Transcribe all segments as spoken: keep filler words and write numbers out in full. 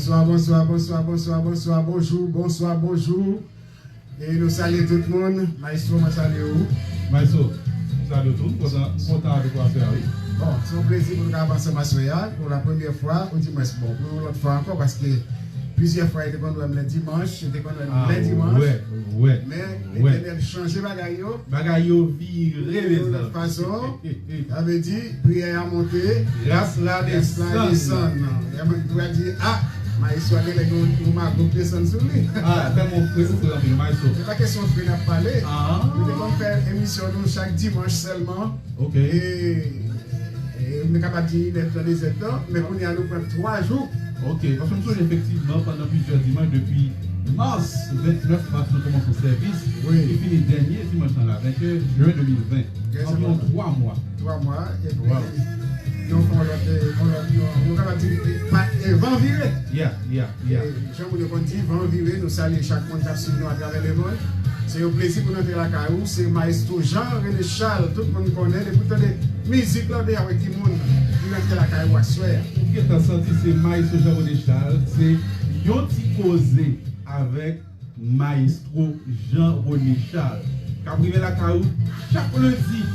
Bonswa, bonswa, bonswa, bonswa, bonswa, bonjou, bonswa, bonjou. E nou salye tout moun. Maestro, mwen salye ou. Maestro, m salye w tou. M kontan, m kontan avèk ou aswè a, wi. Bon, se yon plezi pou nou ka avanse ansanm aswè a, pou la premyè fwa, ou di mwens, bon, pou yon lòt fwa ankò, paske plizyè fwa, yo te konn wè m lè dimanch, yo te konn wè m lè dimanch. Ah, wè, wè. Men, Letènèl chanje bagay yo. Bagay yo vire, mezanmi. Yon lòt fason, sa vle di, priyè a monte, gras la desann. Gras la desann. Lè moun ki pral di, ah, Maestro a genlè gen yon, yon mago k desann sou li. Ah, tèlman w fre, ou fre anpil, Maestro. Se pa kesyon fre n ap pale. Ah. Nou te konn fè emisyon nou chak dimanch sèlman. Ok. E, e nou kapab di inèdtan, dezèdtan, men kounye a nou pran twa jou. Ok, paske m sonje efektivman pandan plizyè dimanch, depi mas, vennèf mas, nou kòmanse sèvis, li fini dènye dimanch nan la, vennèf jen de mil ven. Anviwon twa mwa. Twa mwa, epi nou fè yon lòt, yon lòt, yon, nou kapab di, e, pa, e, van vire. Yeah, yeah, yeah. E, jan moun yo konn di, van vire, nou salye chak moun k ap swiv nou atravè lemonn. Se yon plezi pou nou antre lakay ou. Se Maestro Jean René Charles, tout moun konnen, depi w tande mizik la, deja wè ki moun ki rantre lakay ou aswè a. Ou gentan santi se Maestro Jean René Charles, se yon ti koze avèk Maestro Jean René Charles, k ap rive lakay ou chak lendi,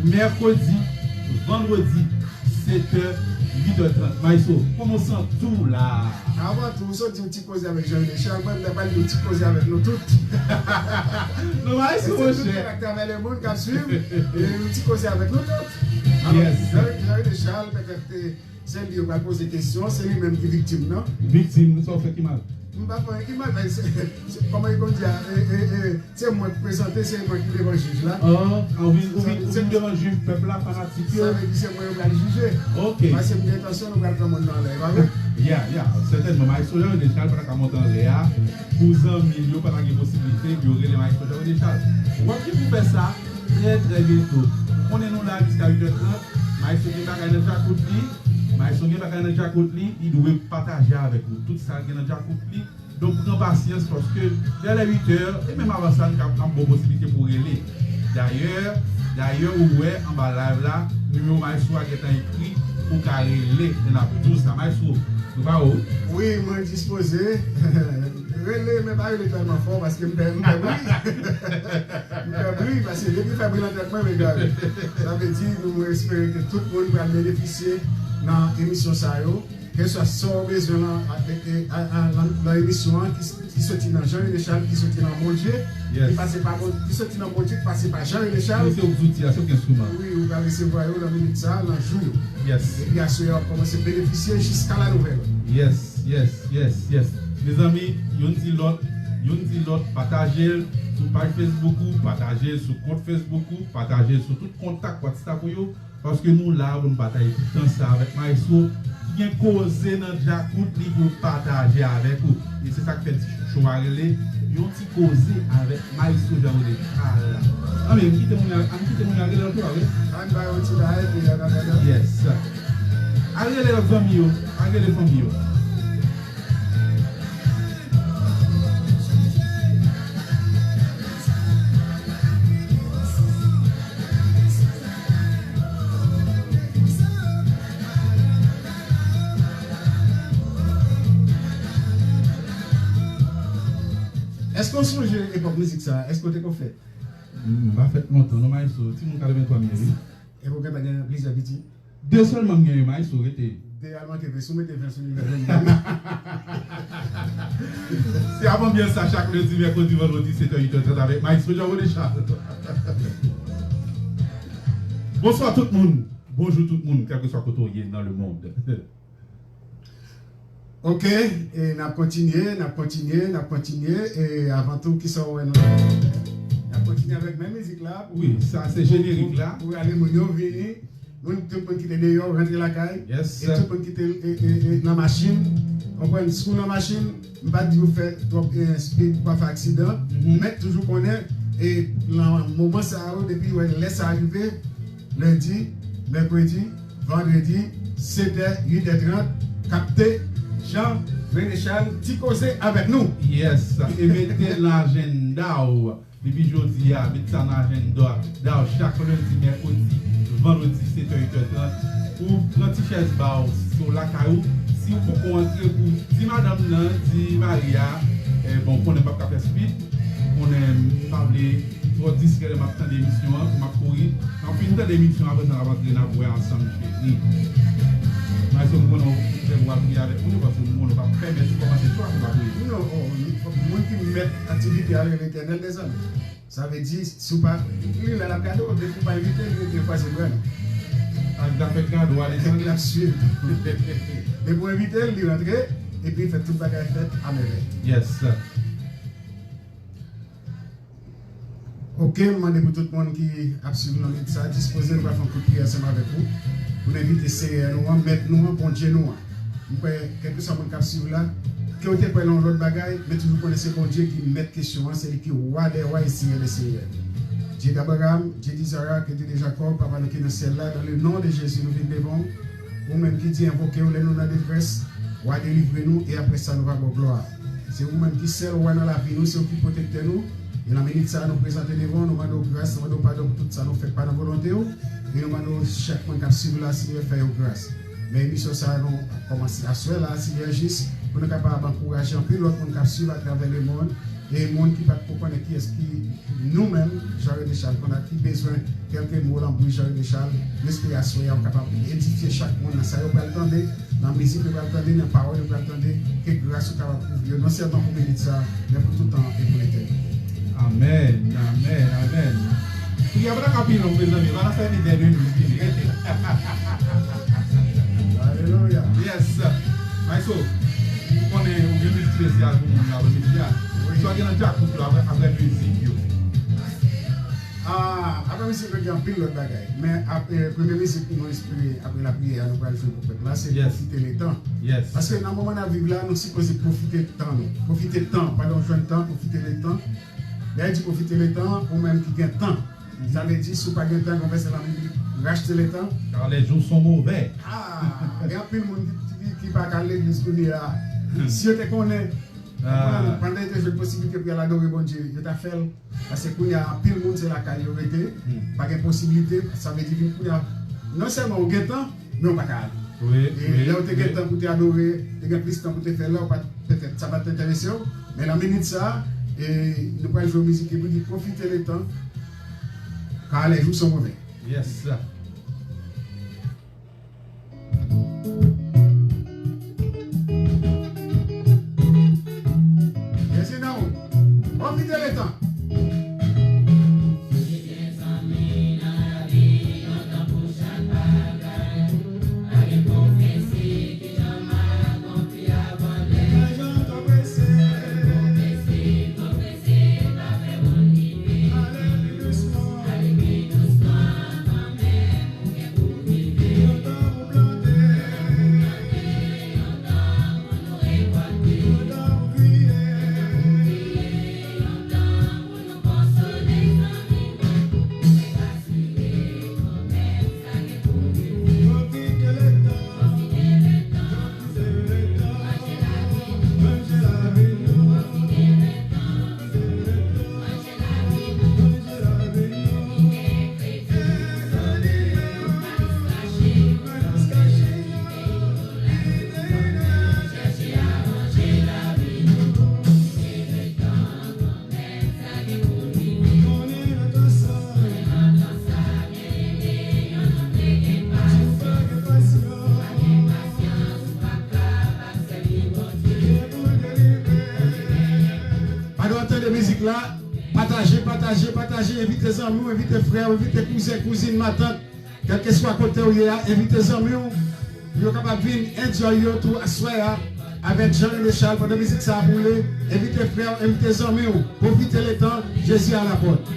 mèkredi, vandredi, sèt è, uit è trant. Maestro, kòman w santi w la? Avan tou, w sot di w ti koze avèk Jean René Charles, mwen, m ta pral di w ti koze avèk nou tout. Non, Maestro, monchè. Tout moun k ap travè lemonn k ap swiv, e yon ti koze avèk nou tout. Alò, yes. Jean, Jean René Charles, petèt, se li yo pral poze kesyon, se li menm ki viktim nan. Viktim, sa w fè ki mal? M pa fè anyen ki mal, men se, se, kòman yo konn di a, e, e, e, se mwen k prezante, se mwen ki devan jij la. Ah, ah, ou vin, ou vin, ou vin devan jij pèp la, fanatik yo. Sa vle di se mwen yo pral jije. Ok. Paske m gen entansyon nou pral pran moun nan anlè, e pa vre? Ya, ya, sètènman, Maestro Jean René Charles pa ta ka monte anlè a pou zanmi l yo pa ta gen posiblite pou yo rele Maestro Jean René Charles. W ap gen pou fè sa trè, trè byento. Ou konnen nou la jiska uit è trant, Maestro gen bagay nan djakout li, Maestro gen bagay nan djakout li, li dwe pataje avèk nou tout sa l gen nan djakout li. Donk, pran pasyans, paske vè lè uit è, e menm avan sa, n ka, n ap ba w posiblite pou w rele. Dayè, dayè, ou wè, anba live la, nimewo Maestro a gentan ekri, ou ka rele, e n ap di w sa. Maestro, nou pa ou? Wi, mwen dispoze. Rele, men pa rele tèlman fò, paske m pè, m pè bri. M pè bri, paske depi fè bri nan tèt mwen, m egare. Sa vle di, nou espere ke tout moun pral benefisye nan emisyon sa yo. Keswa sa w bezwen nan, a, e, e, a, a, nan, nan emisyon an, ki, ki soti nan Jean René Charles, ki soti nan Bondye, yes, ki pase pa Bon-, ki soti nan Bondye, ki pase pa Jean René Charles. Wi, se yon zouti a, se yon enstriman. Wi, ou pral resevwa yo nan minit sa a, nan jou yo. Yes. Epi aswè a, w ap kòmanse benefisye jiska la nouvèl. Yes, yes, yes, yes. Mezanmi, youn di lòt, youn di lòt, pataje l sou paj Facebook ou, pataje l sou kont Facebook ou, pataje l sou tout kontak WhatsApp ou yo. Paske nou la pou n pataje ti tan sa avèk Maestro ki gen koze nan djakout li pou l pataje avèk ou. E se sa k fè ti show a rele yon ti koze avèk Maestro Jean René Charles. Anben, ann kite moun yo, ann kite moun yo al rele lòt yo, pa vre? Ann ba yo ti bagay pou y al nan gade. Yes. Al rele lòt zanmi yo, al rele fanmi yo. Èske w sonje epòk mizik sa a? Èske w te konn fèt? M pa fèt lontan non, Maestro. Timoun katrevenntwa m ye, wi. Epi w gentan gen plizyè pitit? De sèlman m genyen, Maestro, rete. De a manke vre, si w mete ven sou li, ven. Se ap anbyans sa chak lendi, mèkredi, vandredi, sèt è, uit è trant avèk Maestro Jean René Charles. Bonswa tout moun. Bonjou tout moun, kèlkeswa kote w ye nan lemonn. Ok, e n ap kontinye, n ap kontinye, n ap kontinye. E avan tou, kisa w wè nou? N ap kontinye avèk menm mizik la. Wi, sa se jenerik la. Pou, pou rale moun yo vini. Moun, tout moun ki te deyò, rantre lakay. Yes. E tout moun ki te, e, e, e, nan machin. Konprann, si w nan machin, m pa di w fè twòp, e, speed pou pa fè aksidan. Mhm. Men toujou konnen, e, nan moman sa yo, depi w wè lè sa rive, lendi, mèkredi, vandredi, sèt è, uit è trant, kapte Jean René Charles, ti koze avèk nou. Yes, e mete l nan ajanda w. Depi jodi a, met sa nan ajanda w chak lendi, mèkredi, vandredi, sèt è, uit è trant. Ou pran ti chèz ba w, si w lakay ou, Si w poko antre pou di madanm nan, di mari a, eh, bon, konnen m p ap ka fè speed, konnen m pa vle twò diskrè lè m ap tande emisyon an, pou m ap kouri. Nan fin tande emisyon an, apre sa, n ap antre, n ap wè ansanm, cheri. Maestro, m konnen w fè pou w ap priye avèk moun yo, paske m konnen w p ap pèmèt ou kòmanse chwa pou w ap priye. Non, oh, moun ki mèt aktivite a, rele Letènèl dèzame. Sa vle di, si w pa, li la, l ap gade w, depi w pa envite l, li rete kwaze bra l. Ak zafè kado a, li l ap swiv. Depi w envite l, li rantre, epi l fè tout bagay fèt a mèvèy. Yes. Ok, m mande pou tout moun ki ap swiv nan minit sa a, dispoze, nou pral fè yon kout priyè ansanm avèk ou, pou n envite Seyè nou an, Mèt nou an, Bondye nou an. M kwè, kèlkeswa moun k ap swiv la, ke w te kwè nan yon lòt bagay, men toujou konnen se Bondye ki mèt kesyon an, se li ki wa dè wa e seyè dè seyè. Dye d'Abraham, Dye d'Izarak e Dye de Jakòb, Papa nou ki nan syèl la, dans le nom de Jésus, nou vin devan w. Ou menm ki di envoke w lè nou nan detrès, w a delivre nou, e apre sa, nou va ba w glwa. Se ou menm ki sèl wa nan lavi nou, se ou ki pwotektè nou. E nan minit sa a, nou prezante devan w, nou mande w gras, nou mande w padon pou tout sa nou fè k pa nan volonte w. E nou mande w chak moun k ap swiv la, Senyè, fè yo gras. Men emisyon sa a, nou ap kòmanse aswè la, Senyè, jis pou nou kapab ankouraje anpil lòt moun k ap swiv atravè lemonn. E moun ki pa t ko konnen kiyès ki nou menm, Jean René Charles, konnen ki bezwen kèlke mo nan bouch Jean René Charles, nou espere aswè a, w kapab edifye chak moun nan sa yo pral tande, nan mizik yo pral tande, nan pawòl yo pral tande, ke gras ou kapab kouvri yo, non sèlman pou minit sa, men pou tout tan e pou letènite. Amèn, amèn, amèn. Priyè pa ta ka pi long, mezanmi, pa nan fè mizè de nou, vini, rete. Alelouya. Yes. Maestro, ou konnen ou gen mizik espesyal pou moun nan aprèmidi a. Wi. Sa gen nan djakout yo, aprè, aprè mizik yo. Ah, apre mizik, nou gen anpil lòt bagay. Men ap, eh, premye mizik nou espere, apre lapriyè a, nou pral jwe pou pèp la, se Yes. Pwofite Letan. Yes. Paske nan moman n ap viv la, nou sipoze pwofite tan nou. Pwofite tan, pandan w jwenn tan, pwofite letan. Lè yo di pwofite letan, ou menm ki gen tan. Mhm. Sa vle di, si w pa gen tan, gon vèsè nan Bib, rachte letan. Car les jours sont mauvais. Ah, gen anpil moun ki, ki, ki pa ka al legliz kounye a. Hmm. Si yo te konnen, Ah. Pandan yo te jwenn posiblite pou y al adore Bondye, yo ta fè l. Paske kounye a, anpil moun se lakay yo rete, Hmm. pa gen posiblite, sa vle di vin kounye a, non sèlman ou gen tan, men ou pa ka ale. Wi, E wi, lè ou te gen wi. tan pou te adore, te gen plis tan pou te fè l la, ou pa t, petèt, sa pa t enterese w, men nan minit sa a, e, nou pral jwe yon mizik ki pou di pwofite letan, car les jours sont mauvais. Yes. Yes, you know. Pwofite letan. Pandan w ap tande mizik la, pataje, pataje, pataje, envite zanmi w, envite frè w, envite kouzen, kouzin, matant, kèlkeswa kote w ye a, envite zanmi w pou yo kapab vin enjoy yo tou aswè a avèk Jean René Charles pandan mizik sa ap woule. Envite frè w, envite zanmi w. Pwofite letan, Jezi a la pòt.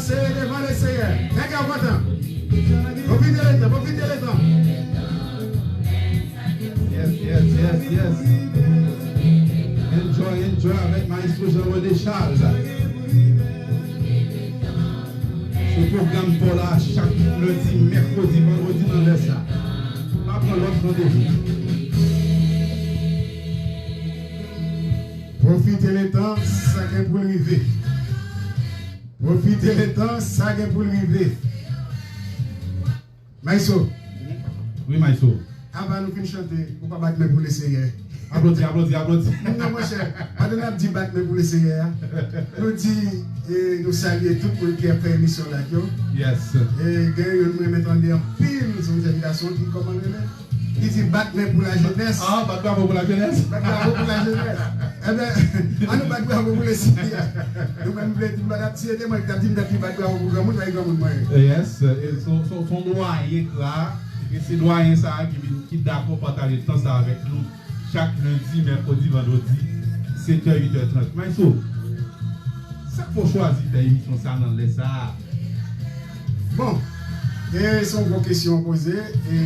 Seye devan Leseyè. Nèg yo kontan. Pwofite letan, pwofite letan. Yes, yes, yes, yes. Enjoy, enjoy avèk Maestro Jean René Charles. Sou pwogram pa w la chak lendi, mèkredi, vandredi nan lè sa. Pa pran lòt randevou. Pwofite letan, sa gen pou l rive. Pwofite letan, sa gen pou l rive. Maestro. Wi, Maestro. Avan nou fin chante, ou pa bat men pou Leseyè. Aplodi, aplodi, aplodi. Non, monchè, pandan n ap di bat men pou Leseyè a, nou di, e, nou salye tout moun ki ap fè emisyon la ak yo. Yes. E, gen youn mwen renmen tande anpil, se yon jèn gason ki kòman l rele? Ki di bat men pou lajenès. Ah, bat bravo pou lajenès. Bat bravo pou lajenès. Enben, ann nou bat bravo pou Leseyè. Nou menm vle di, nou pa t ap tiye de mwen ki t ap di m t ap di bat bravo pou granmoun, pa granmoun mwen ye. Yes, e se, se, se yon dwayen ki la, e se dwayen sa a ki vin, ki dakò pataje tan sa avèk nou chak lendi, mèkredi, vandredi, sèt è, uit è trant. Maestro, sa k fè w chwazi fè emisyon sa nan lè sa a? Bon, e se yon gwo kesyon w poze, e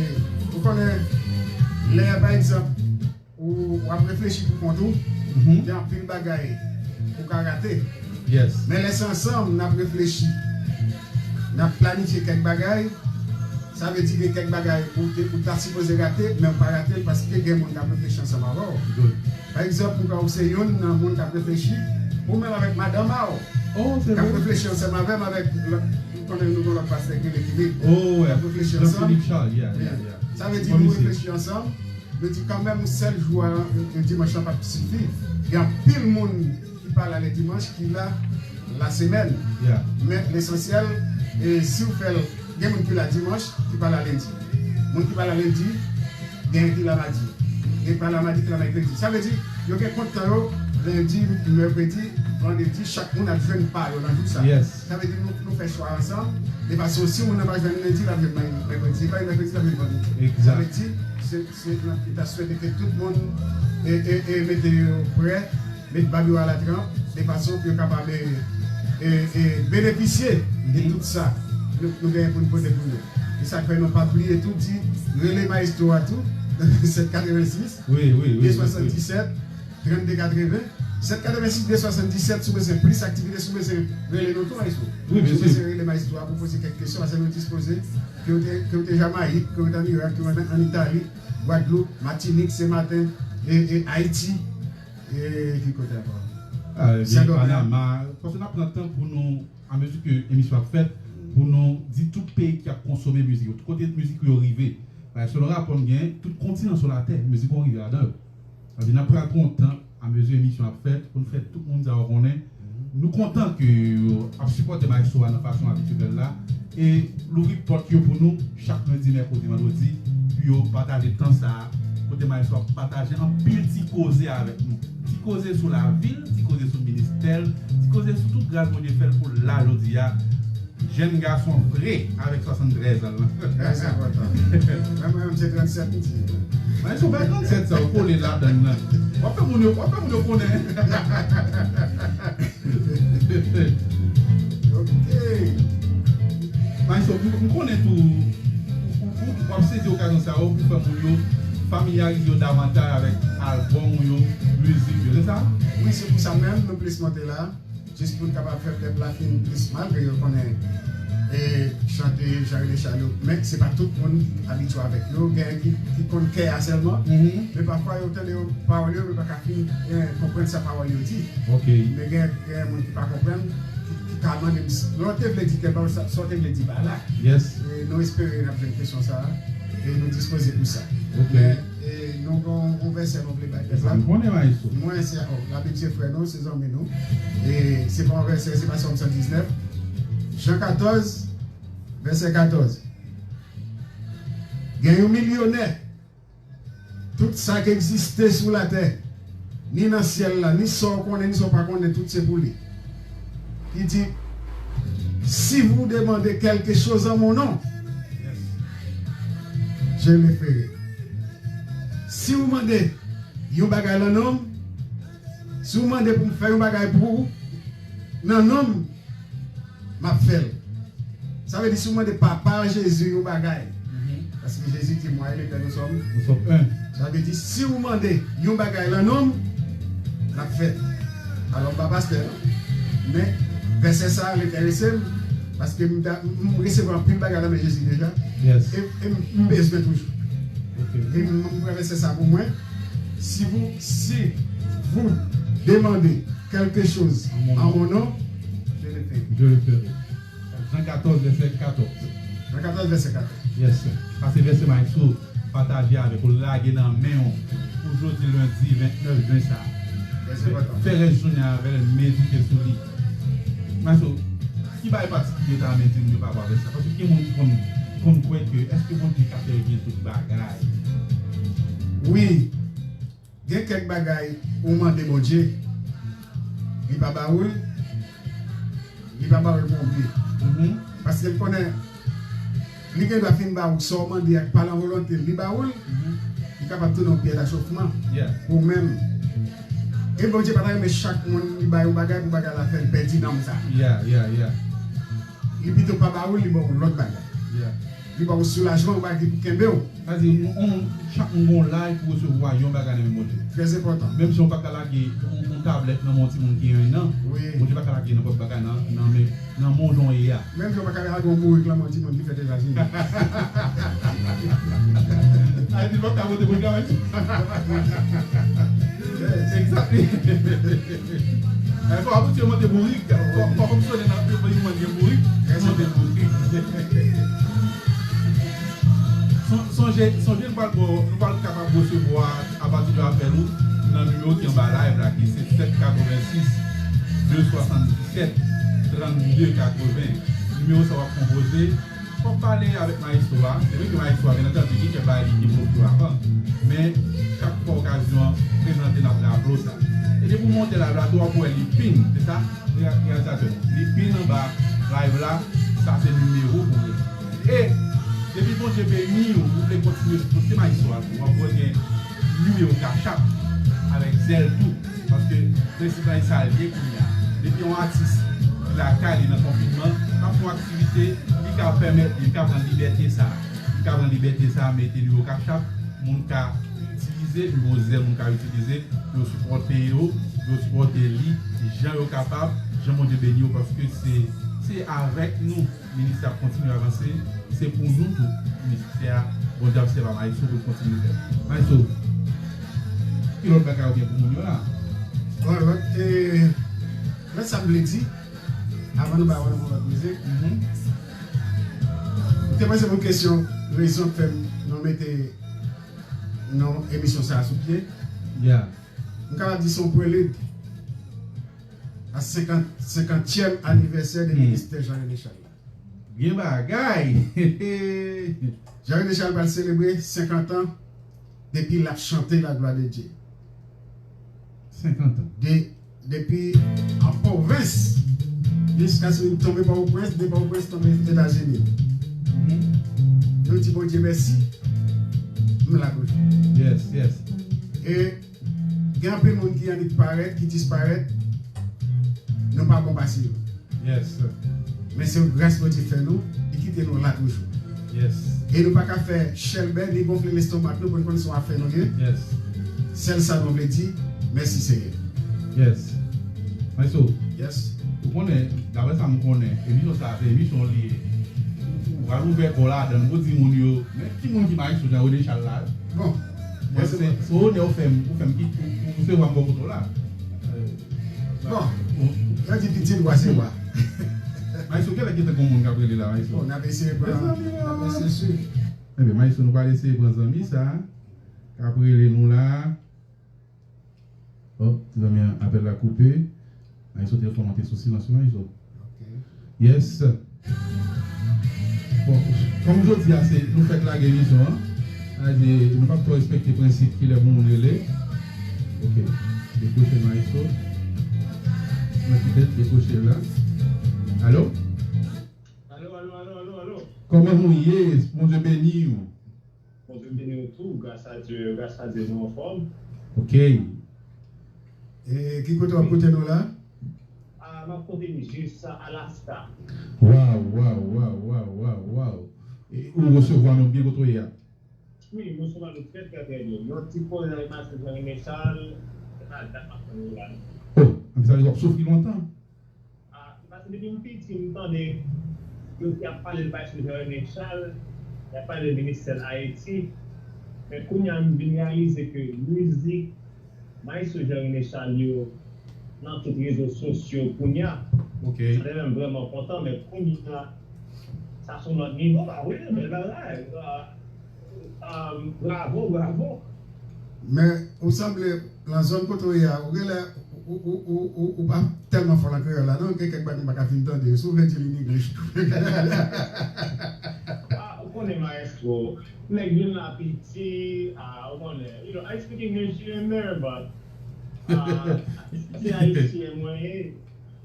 ou konnen, lè, pa egzanp, ou, w ap reflechi pou kont ou, mhm, gen anpil bagay ou ka rate. Yes. Men lè se ansanm n ap reflechi, n ap planifye kèk bagay, sa vle di gen kèk bagay ou te, ou ta sipoze rate, men ou pa rate l paske gen moun k ap reflechi ansanm avè w. Good. Pa egzanp, mwen ka w se youn nan moun k ap reflechi, ou menm avèk madanm a w, oh, se k ap vre, reflechi ansanm avè m, avèk lòt, m konnen nou gen lòt pastè ki rele Philippe. Oh, k ap reflechi ansanm. Jean-Philippe Charles, yeah, yeah, yeah. Sa vle di nou reflechi ansanm. Nou di kanmenm yon sèl jou a, yon dimanch lan p ap sifi. Gen anpil moun ki pa la lè dimanch, ki la lasemèn. Yeah. Men lesansyèl, e si w fè l, gen moun ki la dimanch, ki pa la lendi. Moun ki pa la lendi, gen ki la madi. Gen pa la madi, ki la mèkredi. Sa vle di, yo gen kont tan yo, lendi, mèkredi, vandredi, chak moun ap jwenn pa yo nan jou sa. Yes. Sa vle di nou, nou fè chwa ansanm. De fason, si moun nan pa jwenn lendi, l ap jwenn mè-, mèkredi. Si pa jwenn mèkredi, l ap jwenn vandredi. Exact. Sa vle di, se, se, nou ta swete ke tout moun e, e, e mete yo prè, met bab yo alatranp, de fason pou yo kapab, e, e, e benefisye de, mhm, tout sa nou, nou genyen pou nou pote pou yo. E sa k fè nou pa bliye tou di, rele maestro a tou, sèt katrevensis, wi, wi, wi, de swasanndisèt, trannde katreven, sèt katrevensis de swasanndisèt, si w bezwen plis aktivite, si w bezwen rele nou tou, maestro. Wi, byen si w bezwen rele maestro a pou poze kèk kesyon, paske nou dispoze, ke w te, ke w te Jamayik, ke w te an Irak, ke w te an Itali, Gwadloup, Matinik, Senmaten, e, e Ayiti, e ki kote ankò? Ah, ebyen, Sendomeng. Panama, paske n ap pran tan pou nou, a mezi ke emisyon ap fèt, pou nou di tout peyi ki ap konsome mizik yo, tout kote mizik yo rive. Paske selon rapò n gen, tout kontinan sou latè, mizik yo rive ladan yo. Sa vle di n ap pral pran tan, a mezi emisyon ap fèt, pou n fè tout moun sa yo konnen. Nou kontan ke yo ap sipòte maestro a nan fason abitye fè l la. E louvri pòt yo pou nou chak lendi, mèkredi, vandredi, pou yo pataje tan sa a, kote maestro ap pataje anpil ti koze avèk nou. Ti koze sou lavi l, ti koze sou ministè l, ti koze sou tout gras Bondye fè l pou l la jodi a. Jèn gason fre avèk swasanntrèz an lan. Trè enpòtan. Mwen, mwen menm, se trannsèt m di. Mwen, se pa trannsèt sa, ou kole ladan l lan. W ap fè moun yo, w ap fè moun yo konnen. Ok. Maestro, m, m konnen tou, ou, ou, ou, w ap sezi okazyon sa yo pou fè moun yo familyarize yo davantaj avèk albòm ou yo, mizik yo, se sa? Wi, se pou sa menm nou plis monte la. Jis pou n kapab fè pèp la fin plis, malgre yo konnen, e, chante Jean René Charles yo, men se pa tout moun ki abitye avèk yo. Gen ki, ki konn kè a sèlman, mhm, men pafwa yo tande yo, pawòl yo, yo pa ka fin, e, konprann sa pawòl yo di. Ok. Men gen, gen moun ki pa konprann, ki, ki ka mande m si, lè w te vle di tèl pawòl, sa, sa w te vle di pa la. Yes. E nou espere n ap jwenn kesyon sa a, e nou dispoze pou sa. Ok. Men, e nou gen yon vèsè nou vle bay pèp la. M konnen, maestro. Mwen, se, oh, Labib se frè nou, se zanmi nou. E se pa yon vèsè, se pa Sòm san diznèf. Jan katòz, vèsè katòz. Gen yon milyonè, tout sa k egziste sou latè, ni nan syèl la, ni sa w konnen, ni sa w pa konnen, tout se pou li. Ki di, si vous demandez quelque chose en mon nom, je le ferai. Si w mande yon bagay nan non m, si w mande pou m fè yon bagay pou ou, nan non m, m ap fè l. Sa vle di, si w mande Papa Jezi yon bagay, paske Jezi di, Mwen e Letè, nou sòm. Nous sommes un. Sa vle di, si w mande yon bagay lan non m, l ap fèt. Alò, m pa pastè, non. Men, vèsè sa a enterese m, paske m, ta- m resevwa anpil bagay nan men Jezi deja. Yes. E, e m, m bezwen toujou. Ok. E m, m pran vèsè sa pou mwen. Si vous, si vous demandez quelque chose en mon nom, je le ferai. Je le ferai. Jan katòz, vèsè katòz. Jan katòz, vèsè katòz. Yes, sir. Sa se vèsè Maestro pataje avèk ou, lage nan men w pou jodi lendi vennèf jen sa a. Fè rès jounen avè l, medite sou li. Maestro, ki bagay patikilye w ta renmen di nou pa rapò avèk sa? Paske gen moun ki konn, ki konn kwè ke èske Bondye ka fè byen tout bagay? Wi. Gen kèk bagay ou mande Bondye, li pa ba ou l, li pa ba ou l pou yon byen. Paske l konnen li gen dwa fin ba ou sa w mande ak pa lan volonte l, li ba ou l, li kapab tounen yon pyè dachofman pou ou menm. E Bondye pa ta renmen chak moun li ba yon bagay pou bagay la fè l pèdi nanm sa. Li pito pa ba ou l, li ba ou lòt bagay. Li ba ou soulajman, yon bagay ki pou kenbe w. Sa di, yon, yon, chak moun gen yon laj pou resevwa yon bagay nan men Bondye. Trè enpòtan. Menm si w pa ka lage yon, yon tablèt nan men yon timoun ki gen en an, Bondye pa ka lage nenpòt bagay nan, nan men, nan men w jan w ye a. Menm si w pa ka lage yon bourik nan men yon timoun ki fèt Etazini. A di, l pa ka pote bourik la menm. Exactly. Fò abitye mande bourik. Fò, fò fonksyone nan yon mande bourik. Mande bourik. Son- Sonje, sonje nou pral, nou pral kapab resevwa apati de apèl ou nan nimewo ki anba live la, ki se sèt katrevensis de swasanndisèt trannde katreven. Nimewo sa w ap konpoze. Fòk pale avèk maestro a. Se vre ke maestro a, byen antandi, gen kèk bagay li devlope yo avan. Men, chak fwa okazyon an prezante, n ap raple w sa. E depi w monte live la, tou w ap wè li pin, se sa, reyalizatè. Li pin anba live la, sa se nimewo pou mwen. E, depi Bondye beni w, ou vle kontinye sipote maestro a tou, w ap wè gen nimewo Cash App avèk Zelle tou. Paske prensip la e sa l ye kounye a. Depi yon atis ki lakay li nan konfinman, l ap fè yon aktivite, li ka pèmèt li, li ka pran libète sa. Li ka pran libète sa, mete li o Cash App, moun ka itilize, nimewo Zelle moun ka itilize, pou yo sipòte yo, pou yo sipòte li, jan yo kapab, jan Bondye beni yo, paske se, se avèk nou. Ministè a ap kontinye avanse. Se pou nou tou, ministè a, Bondye ap sèvi a Maestro pou l kontinye fè. Maestro, ki lòt bagay ou gen pou moun yo la? Bon, lòt, e, lòt sa m vle di, avan nou bay yon lòt mizik, m te panse pou kesyon rezon k fè nou mete non emisyon sa a sou pye. M kapab di se yon prelid a senkant, senkantyèm anivèsè de ministè Jean René Charles la. Gen bagay! Jean René Charles pral selebre senkant an depi l ap chante la gloire de Dieu. Senkant an. De, depi an pwovens jiskaske li tonbe Pòtoprens, de Pòtoprens tonbe Etazini. Nou di Bondye mèsi, m la toujou. Yes, yes. E Gen anpil moun ki annik parèt, ki disparèt, nou pa bon pase yo. Yes. Men se yon gras Bondye fè nou, li kite nou la toujou. Yes. E nou pa ka fè chèlbè ni gonfle lestomak nou pou n konn se yon afè nou ye. Yes. Sèl sa nou vle di, mèsi Senyè. Yes. Maestro, yes, ou konnen, daprè sa m konnen, emisyon sa a se emisyon li ye. Ou, ou pral ouvè kò w ladan l pou di moun yo, men ki moun ki Maestro Jean René Charles la? Bon. Bon, se, se onè ou fè m, ou fè m ki, ou, ou resevwa m bò kote w la. Bon, jan di pitit wa se wa. Maestro, genlè gentan gon moun k ap rele la, Maestro? Bon, n ap eseye pran, n ap eseye swiv. Ebyen, Maestro, nou pral eseye pran zanmi sa a k ap rele nou la. Oh, ti zanmi an, apèl la koupe. Maestro, telefòn mwen te sou silans wi, Maestro. Ok. Yes. Bon, kòm jodi a se nou fèk lage emisyon an, sa vle di nou p ap twò respekte prensip kilè pou moun rele. Ok. Dekwoche Maestro. Mwen kite l dekwoche la. Alo? Alo, alo, alo, alo, alo. Kòman nou ye? Bondye beni w. Bondye beni w tou, gras a Dye, gras a Dye nou anfòm. Ok. E ki kote w ap koute nou la? Ah, m Kote m jis Alaska. Waw, waw, waw, waw, waw, waw. E, ou resevwa nou byen kote w ye a? Wi, m resevwa nou trè, trè, trè byen. Yon ti koze ansanm Jean René Charles, se pa dat m ap tann li la non. Oh, ann sa w ap soufri lontan? Ah, se paske depi m piti, m tande yo te ap pale de bagay sou Jean René Charles, y ap pale de Minis Sèl Ayiti. Men kounye a, m vin reyalize ke mizik Maestro Jean René Charles yo nan tout rezo sosyo kounye a. Ok. Sa te fè m vrèman kontan, men kounye a, sa se yon lòt nivo, pa vre, bèl bagay. Ah, ah, bravo, bravo. Men, ou sanble, nan zòn kote w ye a, ou genlè, ou, ou, ou, ou, ou pa tèlman fò nan kreyòl la, non? Gen kèk bagay m pa ka fin tande. Si w vle di l in English tou. Ah, ou konnen, maestro. Nèg vin la piti, ah, ou konnen. You know, I speak English here and there, but, ah, se ayisyen mwen ye.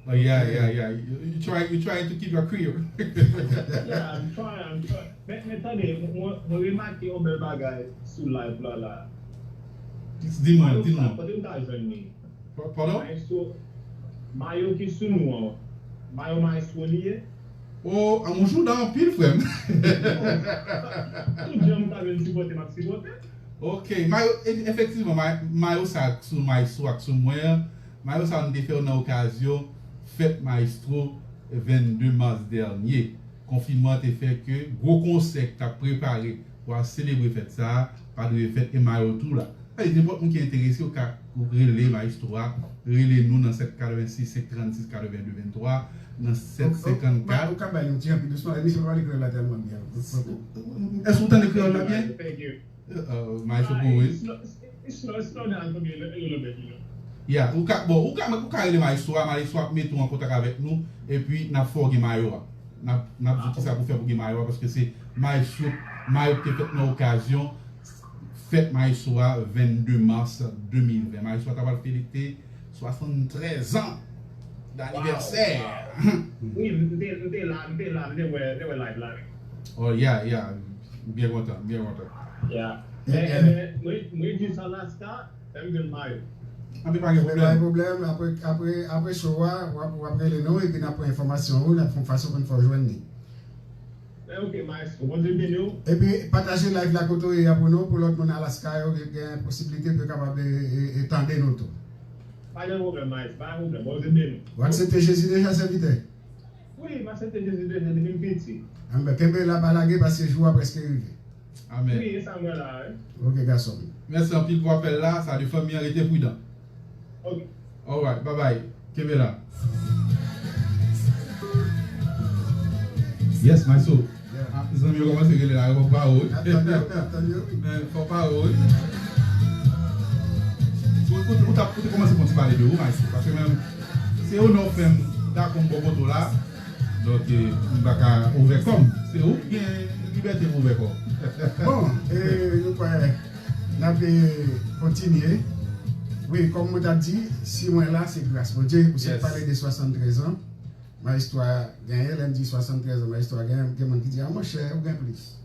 Oh, yeah, yeah, yeah. You, you try, you trying to keep your career. Yeah, I'm trying, I'm trying. Men, men tande, mwen, mwen remake yon bèl bagay sou live la, la. Di mwen, di mwen. Kote m ka jwenn li? Pa-, pardon? Maestro, mayo ki sou nou an, mayo maestro li ye? Oh, an mouchouda anpil, frè m. Tout jan m ta vle sipòte, m ap sipòte. Ok, mayo, e-, efektivman, may-, mayo sa ak sou maestro ak sou mwen an, mayo sa nou te fè yo nan okazyon fèt maestro vennde mas dènye. Konfinman te fè ke gwo konsè k t ap prepare pou al selebre fèt sa a pa t rive fèt e mayo tou la. Sa vle di, nenpòt moun ki enterese, ou ka rele maestro a, rele nou nan sèt katrevensis, senk trannsis, katrevenndez, venntwa, nan sèt senkannkat. Ou ka bay nou ti jan pi dousman, emisyon pa pale kreyòl la tèlman byen. Èske ou tande kreyòl la byen? Thank you. Uh, maestro pou wi. It's not, it's not, it's not down for me a little bit, you know. Yeah, ou ka, bon, ou ka, ou ka rele maestro a, maestro ap mete w an kontak avèk nou, epi n ap fè w gen mayo a. N ap, n ap di w kisa pou fè pou gen mayo a, paske se maestro, mayo ki te fèt nan okazyon fèt maestro a, vennde mas de mil ven. Maestro a ta pral fete swasanntrèz an danivèsè. Wi, m te, m te la, m te la, m te wè, m te wè live la. Oh, yeah, yeah. M byen kontan, m byen kontan. Yeah. Men, men, mwen, mwen jis Alaska, fè m jwenn mayo. Anben, pa gen pwoblèm. Pa gen pwoblèm, apre, apre, apre show a, w ap, w ap rele nou, epi n ap pran enfòmasyon ou, n ap fè yon fason pou n fè w jwenn li. Men ok, maestro, Bondye beni w. Epi, pataje live la kote w ye a pou nou, pou lòt moun Alaska yo gen, gen posiblite pou yo kapab, e, e, e tande nou tou. Pa gen pwoblèm, maestro, pa gen pwoblèm, Bondye beni w. Ou aksepte Jezi deja, sèvitè? Wi, m aksepte Jezi deja depi m piti. Anben, kenbe la, pa lage, paske jou a prèske rive. Amèn. Wi, e sa m wè la, wi. Ok, gason m. Mèsi anpil pou apèl la. Salye fanmi an, rete pridan. Ok. Alright, bye bye. Kenbe la. Yes, maestro. Yeah. Ah, zanmi yo kòmanse rele la, fò pa ou. N ap tann yo, n ap tann yo. Men, fò pa ou. Ou, ou, ou t ap, ou te kòmanse pou ti pale de ou, maestro. Paske menm, se onè w fè m dakò m bò kote w la. Donk, eh, m pa ka ouvè kò m. Se ou ki gen libète pou ouvè kò w. Bon, eh, nou kwè n ap, eh, kontinye. Wi, kòm mwen t ap di, si mwen la, se gras Bondye. Ou sot pale de swasanntrèz an. Maestro a genyen, lè m di swasanntrèz an, maestro a genyen, gen moun ki di, "A, monchè, ou gen plis."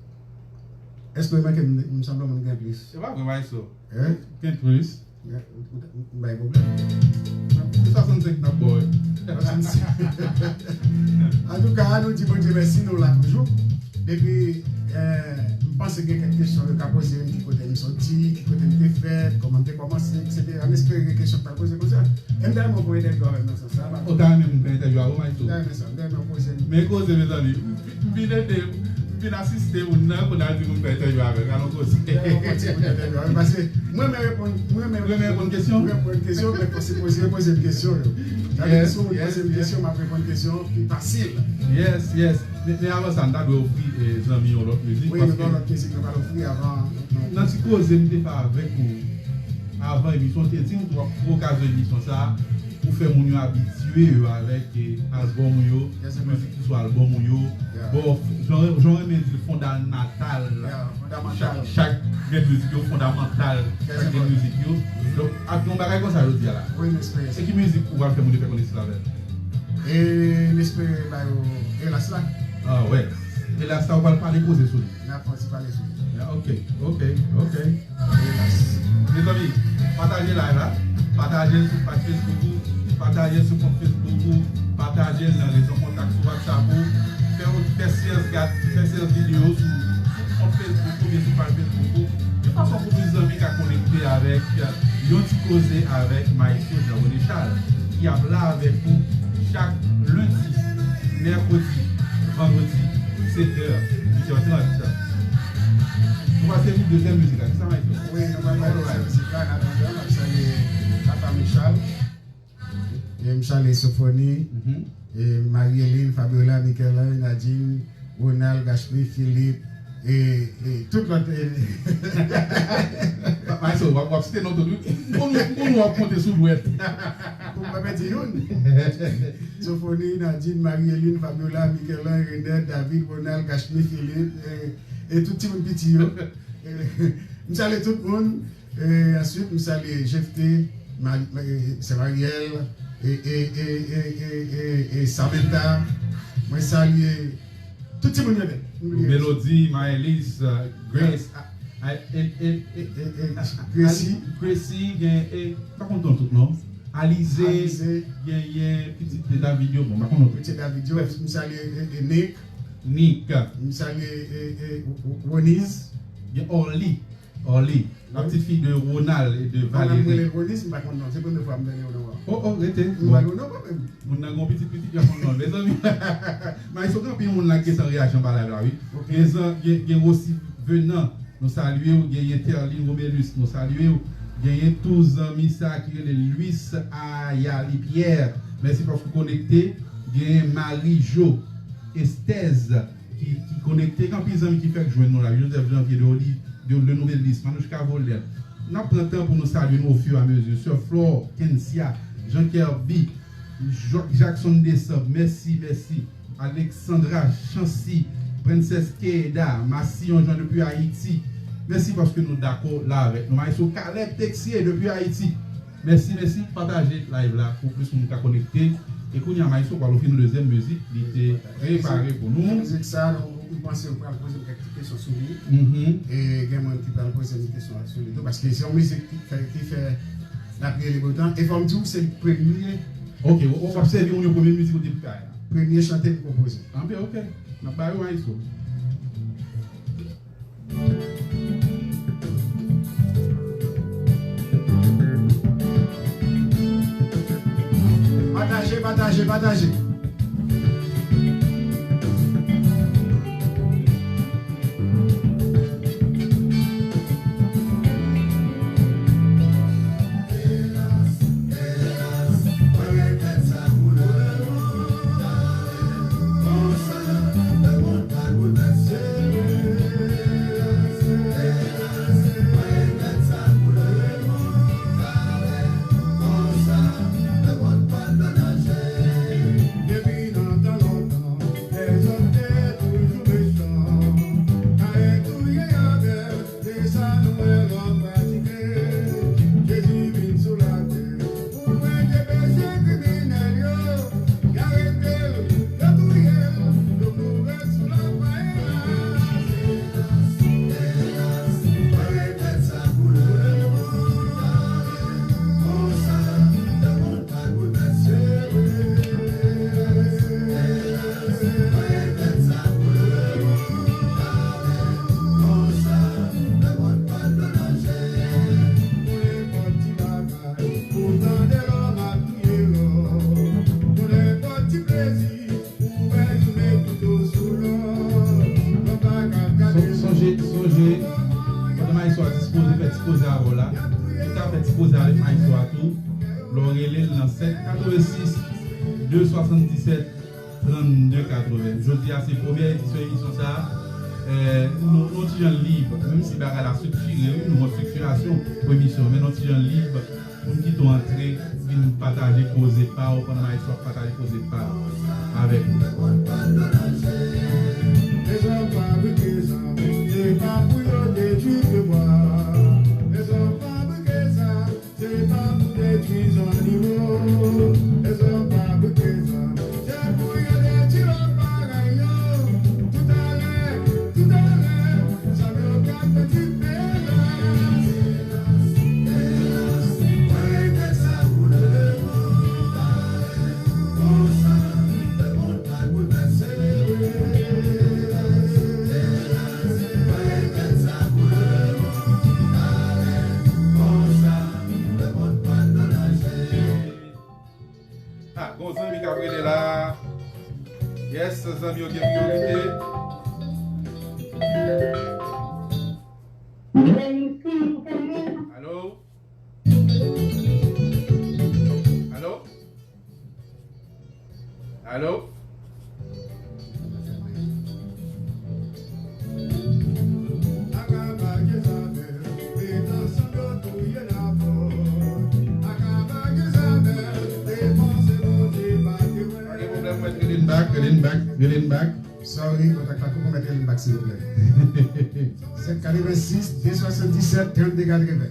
Èske w remake m, m sanble moun ki gen plis? Se pa vre, maestro. Hein? Gen plis. Gen, ou, ou, ou bay pwoblèm. Se swasannsenk n ap ba w, wi. Swasannsenk. Antouka, nou di Bondye mèsi, nou la toujou. Depi, eh, m panse gen kèk kesyon yo ka poze m, ki kote m soti, ki kote m te fèt, kòman m te kòmanse, etsetera. M espere gen kesyon k pral poze konsa. E m ta renmen w fè yon entèvyou avè m nan sans sa a. Ou ta renmen m fè entèvyou avè w, Maestro? M ta renmen sa, m ta renmen w poze m. Men koze, mezanmi. M vin ede, m vin asiste moun nan, kounye a l di pou m fè entèvyou avè l. Alon koze. M ta renmen w fè yon ti bout entèvyou avè m, paske mwen renmen reponn, mwen renmen reponn kesyon. Mwen renmen reponn kesyon, men fò se poze, poze m kesyon yo. Sa vle di, si yon moun poze m kesyon, m ap reponn kesyon pi fasil. Yes, yes. Men, men avan sa, m ta dwe ofri, eh, zanmi yon lòt mizik. Wi, nou gen yon lòt mizik nou pral ofri avan. Nan ti koze m te fè avèk ou avan emisyon, te di m tou w ap pwokazyon emisyon sa a pou fè moun yo abitye yo avèk, eh, albòm ou yo, mizik ki sou albòm ou yo. Bon, jan, jan w renmen di l, fondamantal. Chak, chak grenn mizik yo fondamantal, chak grenn mizik yo. Donk, ap gen yon bagay konsa jodi a la. Wi, m espere sa. E ki mizik ou pral fè moun yo fè konesans avè l? E m espere ba yo Elas la. Ah, wè. Elas la, ou pral pale koze sou li. N ap fè yon ti pale sou li. Ya, ok, ok, ok. Elas. Mezanmi, pataje live la. Pataje l sou paj Facebook ou. Pataje l sou kont Facebook ou. Nan rezon kontak sou WhatsApp ou, fè, fè seyans gad, fè seyans videyo sou, sou kont Facebook oubyen sou paj Facebook ou, yon fason pou tout zanmi ka konekte avèk yon ti koze avèk Maestro Jean René Charles, ki ap la avèk ou chak lendi, mèkredi, vandredi, sèt è, uit è trant. Nou pase pou dezyèm mizik la. Kisa, Maestro? Wi, nou pral bay dezyèm mizik la. An atandan, m ap salye Lafanmi Charles. E m salye Sofoni, e Marie-Hélène, Fabiola, Michel-Ange, Nadine, Ronald, Gachmy, Philippe, e, e tout lòt, e, Maestro, w ap, w ap site non tout, wi. M konn, m konn w ap konte sou dwèt. Pou m pa pèdi youn. Sofoni, Nadine, Marie-Hélène, Fabiola, Michel-Ange, Renette, David, Ronald, Gachmy, Philippe, e, e tout timoun piti yo. E, m salye tout moun. E answit, m salye Jephté, Mari-, e, Sè Mariel, e, e Samantha. Mwen salye tout timoun yo nèt. M bliye. Melody, Maëlys, uh, Grace, a, a, e, e, e, e, e, a, a, Gracie. Gracie, gen, e, pa konn non tout non. Alizé, Alizé. Genyen pitit David yo, bon, pa konn non tout. Pitit David yo, m salye, e, e, Nick. Nick. M salye, e, e, Roniz. Gen Orly. Orly, la petite fille de Ronald et de Valérie. Mwen rele Roniz, m pa konn non. Se premye fwa m tande yon non an. Oh, oh, rete. M pa konn non, mwen menm. Moun nan gen yon pitit, pitit, y ap konn non. Mezanmi, Maestro, gen anpil moun la ki gen san reyaksyon pa live la, wi. Ok. Gen, gen, gen Rosi Venant, nou salye w. Genyen Terline Romelus, nou salye w. Genyen tou zanmi sa ki rele Luis Ayali Pierre. Mèsi paske w konekte. Genyen Marie Jo Estèz. Ki, ki konekte, gen anpil zanmi ki fèk jwenn nou la. Joseph Janvier de Oli-, de, de Nouvelle Lys, Manouchka Volèt. N ap pran tan pou nou salye nou au fur et à mesure. Sè Flore, Kensia, Jean Kerby, Jo-, Jackson Deschamps, mèsi, mèsi. Alexandra Chancy, Princess Keda, Massillon Jean depuis Haïti. Mèsi paske nou dakò la avèk nou. Maestro Caleb Texier depuis Haïti. Mèsi, mèsi. Pataje live la pou plis moun ka konekte. E kounye a, Maestro pral ofri nou dezyèm mizik li te prepare pou nou. Mizik sa, nou, m panse ou pral poze m kèk ti kesyon sou li. Mhm. E gen moun ki pral poze m kesyon sou li tou, paske se yon mizik ki fè, ki fè lapli rele botan. E fò m di w, se premye. Ok, w, w ap sèvi yon premye mizik ou te prepare la. Premye chante m konpoze. Anben, ok. N ap ba yo, Maestro. Pataje, pataje, pataje. Sonje, sonje, pandan Maestro a dispoze, fè ti koze avè w la, ou ka fè ti koze avèk Maestro a tou, lè w rele l nan sèt katrevensis, de swasanndisèt, trannde katreven. Jodi a, se premyè edisyon emisyon sa a. Eh, nou, nou ti jan lib, menm si bagay la striktire, wi, nou gen striktiyasyon pou emisyon, men nou ti jan lib pou n kite w antre, vin pataje koze pa w, pandan Maestro ap pataje koze pa l avèk nou. Se pa pou detwi zannimo, e zòm pa pou te zòm. Se pou yo detwi lòt bagay yo. Toutalè, toutalè, zòm yo pral pèdi peyi a. Elas, elas, mwen regrèt sa pou lemonn. Konsa, Gon zanmi k ap rele la. Yes, zanmi yo gen priyorite. Alo? Alo? Alo? Pa gen pwoblèm, mwen rele n back, rele n back, rele n back. Sorry, kontak la tou pou mèt rele n back, silvouplè. Sèt katrevensis, de swasanndisèt, trannde katreven.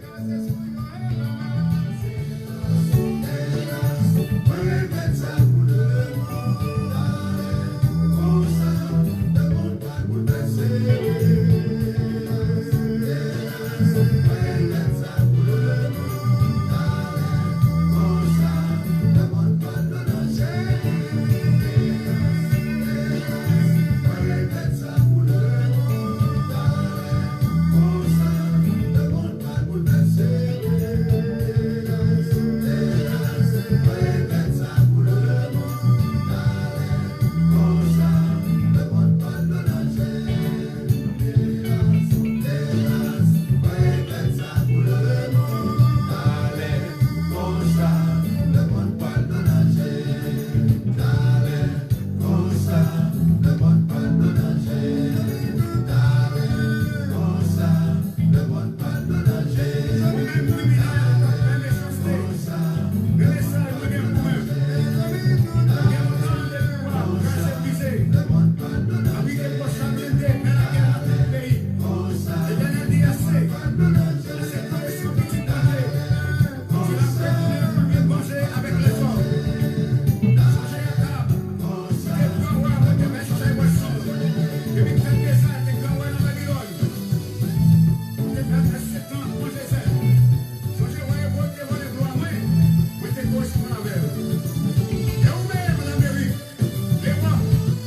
Lewòp,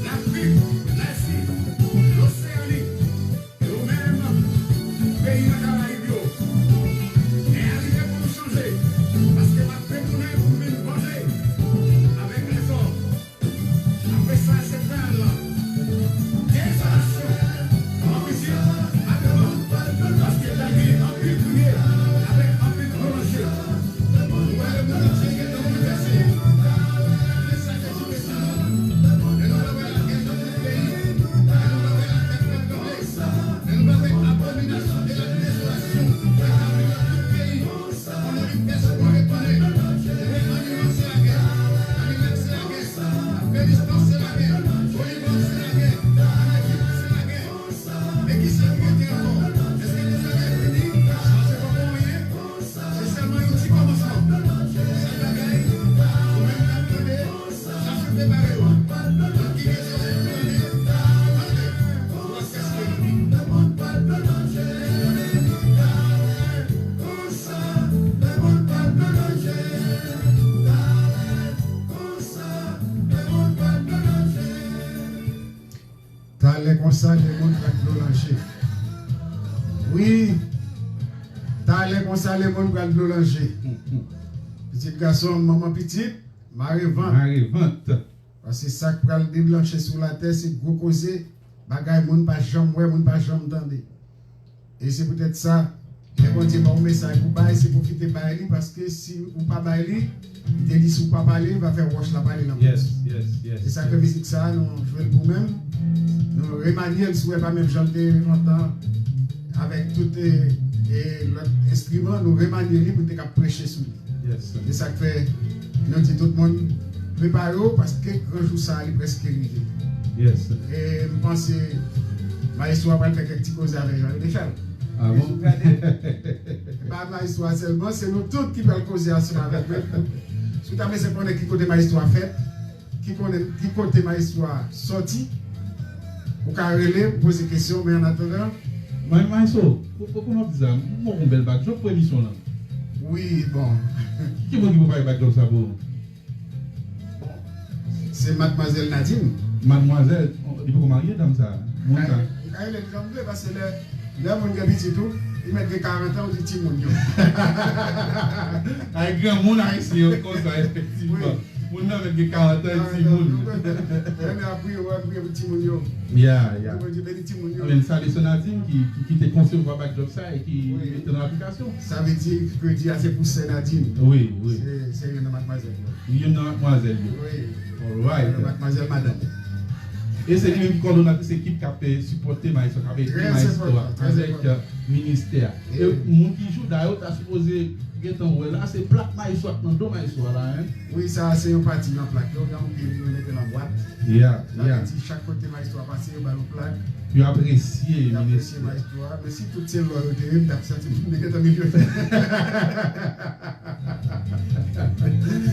Lafrik, Lazi, Loseani, e ou menm, peyi nan Karayib yo. Lè a rive pou nou chanje, paske m ap retounen pou m vin vanje avèk lèzòm. Apre sa, se fè al la. Dezolasyon, an mizik, abiman, paske lage anpil kriye avèk anpil pwolonje. Nou wè lemonn antye gentan boulvèse. Apre sa, Jezi te di nou, lè nou va wè lagè nan tout peyi, lè nou va wè latè k ap tranble, lè nou va wè abominasyon e ladezolasyon k ap vin nan tout peyi. Konnen li pèsonn move konnen. Ann nou lanse lagè. Ann lanse lagè. Afganistan se lagè. Bolivar se lagè. An Ejip se lagè. E kisa ki rete ankò? Èske tout lagè fini? Sa se pa bon anyen. Se sèlman yon ti kòmansman. Sa bagay, ou menm k ap tande, chache prepare w. Lòt ki gen zòrèy pou tande, tande. Ou ap kèsyone. Konsa, lemonn pral pran danje. Talè, konsa, lemonn pral pran danje. Talè konsa, lemonn pral pran danje. Wi. Talè konsa, lemonn pral pran danje. Pitit gason, manman pitit, mare vant. Mare vant. Paske sa k pral deklanche sou latè, se gwo koze, bagay moun pa janm wè, moun pa janm tande. E se poutèt sa, lè Bondye ba w mesaj pou bay, se pwofite bay li, paske si ou pa bay li, li te di si w pa pale, li va fè wòch la pale nan bouch. Yes, yes, yes. Se sa k fè mizik sa a, nou jwe l pou menm. Nou remanye l, si w wè pa menm jan l te ye lontan, avèk tout, e, e lòt enstriman, nou remanye li pou n te kab preche sou li. Yes. Se sa k fè nou di tout moun, prepare w, paske gran jou sa a, li prèske rive. Yes. E m panse mayestwo a pral fè kèk ti koze avèk Jean René Charles. Ah bon? E si w gade, e pa mayestwo a sèlman, se nou tout ki pral koze ansanm avèk mwen. Si w ta bezwen konnen ki kote mayestwo a fèt, ki konnen ki kote mayestwo a sòti, ou ka rele pou poze kesyon, men annatandan. May, mayestwo, pou, pou, pou nou di sa, m gon bèl backdrop pou emisyon lan. Wi, bon. Ki moun ki pou bay backdrop sa pou ou? Se madmwazèl Nadine. Madmwazèl, li poko marye, dam sa? Moun sa? Ou ka rele l jan w vle, paske lè, lè moun gen pitit ou, li mèt gen karant an, ou di timoun yo. Ay, granmoun ayisyen yo konsa, efektivman. Wi. Moun nan mèt gen karant an, e timoun. Lè nou ap priye, w ap priye pou timoun yo. Ya, ya. Bondye beni timoun yo. Amen. Salye sè Nadine ki, ki, ki te konsevwa backdrop sa e ki mete l an aplikasyon. Sa vle di kredi a se pou sè Nadine. Wi, wi. Se, se youn nan madmwazèl yo. Youn nan madmwazèl yo. Wi. Alright. Madmwazèl, madanm. E se li menm ki kòdonatris ekip k ap, eh, sipòte Maestro, k ap ede Maestro avèk, eh, ministè a. E moun ki jouda yo ta sipoze gentan wè la, se plak Maestro ak nan do Maestro a la, hein? Wi, sa a se yon pati nan plak yo, gen yon pil yo mete nan bwat. Ya, ya. Sa vle di chak kote Maestro a pase, yo ba yo plak. Yo apresye ministè. Yo apresye Maestro a, men si tout se lò yo te ye, m t ap santi m gentan milyonè.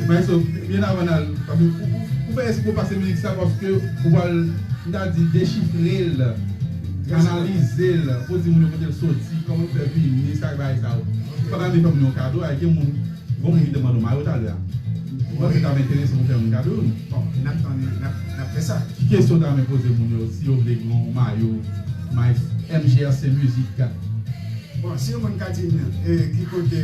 Maestro, byen avan n al, paske pou, pou, pou fè espre pase mizik sa, paske ou pral, m ta di, dechifre l, analize l, pou di moun yo kote l soti, kòman l fè vini, sa k bay sa yo. Ou pa ta vle fè moun yo kado, a gen moun, gon moun ki te mande w mayo talè a. Ou panse ta enterese pou fè moun kado? Bon, n ap tann, n ap, n ap fè sa. Ki kesyon w ta renmen poze moun yo si yo vle gen yon mayo, may M G R C Mizik? Bon, si yon moun ka di m, eh, ki kote,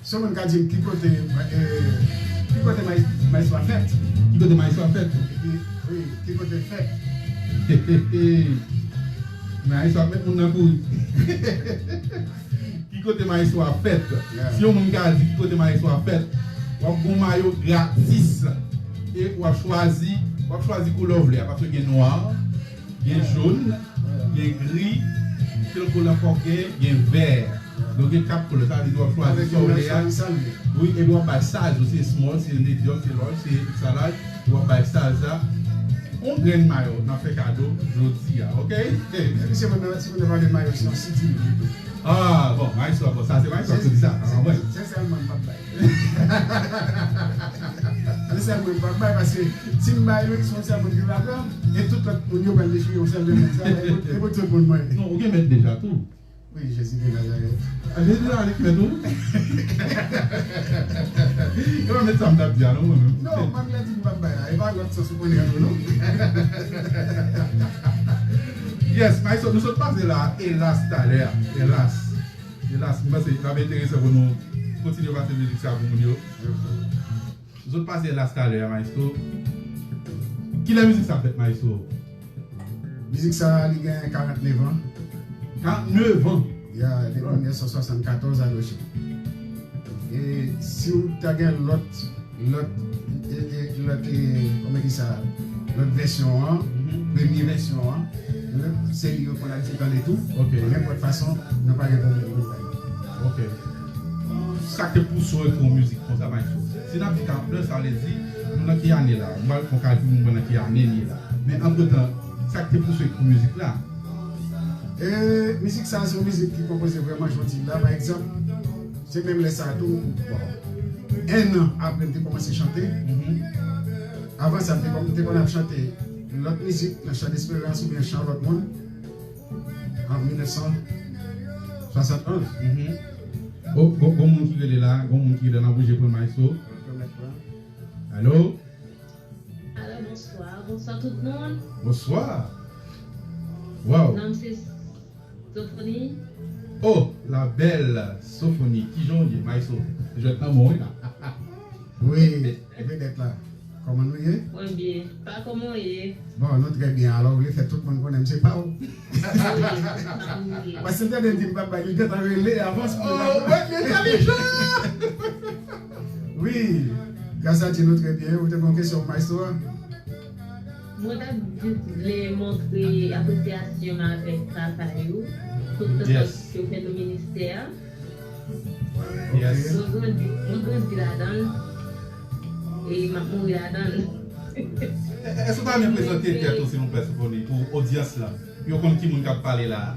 si yon moun ka di m ki kote, eh, ki kote may, Maestro a fèt? Ki kote Maestro a fèt? Ki, wi, ki kote l fèt? Maestro ap met moun nan kouri. Ki kote Maestro a fèt? Yeah. Si yon moun ka di ki kote Maestro a fèt, w ap gon mayo gratis. E w ap chwazi, w ap chwazi koulè w vle a, paske gen nwa, gen jòn, gen gri, kèl koulè ankò gen, gen vè. Donk gen kat koulè, sa vle di w ap chwazi sa w vle a. Wi, epi w ap bay size ou, se small, se medium, se large, se extra large, epi w ap bay size la. On grenn mayo, n ap fè kado jodi a, oke? Epi se moun nan, se moun nan pa gen mayo, se yon C D li vle tou. Ah, bon, Maestro, bon, sa se Maestro ki di sa, pa mwen. Se sèlman m p ap bay. Se sèlman m p ap bay, paske si m bay youn, se yon sèl moun ki va pran, e tout lòt moun yo pral dechire yon sèl nan men sa, e pou, e pou tout moun mwen. Non, ou gen mèt deja tou. Wi, Jezi de Nazarèt. A, Jezi de Nazarèt ki mèt ou? E pa mèt sa m t ap di a, non, mwen menm. Non, mwen m la di m p ap bay la, e pa lòt sans ou konnen an, non. Yes, Maestro, nou sot pase la, Elas talè a. Elas. Elas, m panse l ap enteresan pou nou kontinye pase mizik sa pou moun yo. Nou sot pase Elas talè a, Maestro. Kilè mizik sa fèt, Maestro? Mizik sa, li gen karantnèf an. Karantnèf an? Ya, depi mil nèf san swasannkatòz a nos jours. E si w ta gen lòt lòt, e, e, lòt, e, kòman di sa, lòt vèsyon an, premye vèsyon an, se li yo konn abitye tande tou. Ok. Nenpòt fason, nou pa gen pwoblèm pou nou bay. Ok. Sa k te pouse w ekri yon mizik konsa, Maestro? Si n ap di karantnèf, sa vle di, nou nan ki ane la? M pral fè yon kalkil pou m wè nan ki ane n ye la. Men antretan, sa k te pouse w ekri mizik la? E, mizik sa, se yon mizik ki konpoze vrèman jodi la. Pa egzanp, se menm lè sa a tou, bon, en an apre m te kòmanse chante. Avan sa, m te kòm-, m te konn ap chante lòt mizik nan Chan Desperans oubyen chan lòt moun an mil nèf san swasantonz. Oh, gon, gon moun ki rele la, gon moun ki rele la, n ap oblije pran Maestro. Alo? Alo, bonswa. Bonswa tout moun. Bonswa. Waw. Non m se Sofoni. Oh, la belle Sofoni. Kijan w ye, Maestro? Jwèt nan men w, wi la. Wi, vedèt la. Kòman nou ye? Mwen byen. Pa kòman w ye? Bon, nou trè byen. Alò, w vle fè tout moun konnen m se pa w. Paske m tande l di m p ap bay, li gentan rele avans pou l. Oh, wè, li entèlijan! Wi, gras a Dye, nou trè byen. Ou te gen yon kesyon pou Maestro a? Mwen t ap jis vle montre apresyasyon m avèk travay ou, tout sèkrifis yo fè nan ministè a. Yes. Mwen grandi, mwen grandi ladan l, e m ap mouri ladan l. Èske w ta renmen prezante tèt ou, silvouplè, Sofoni, pou odyans lan? Pou yo konn ki moun k ap pale la a.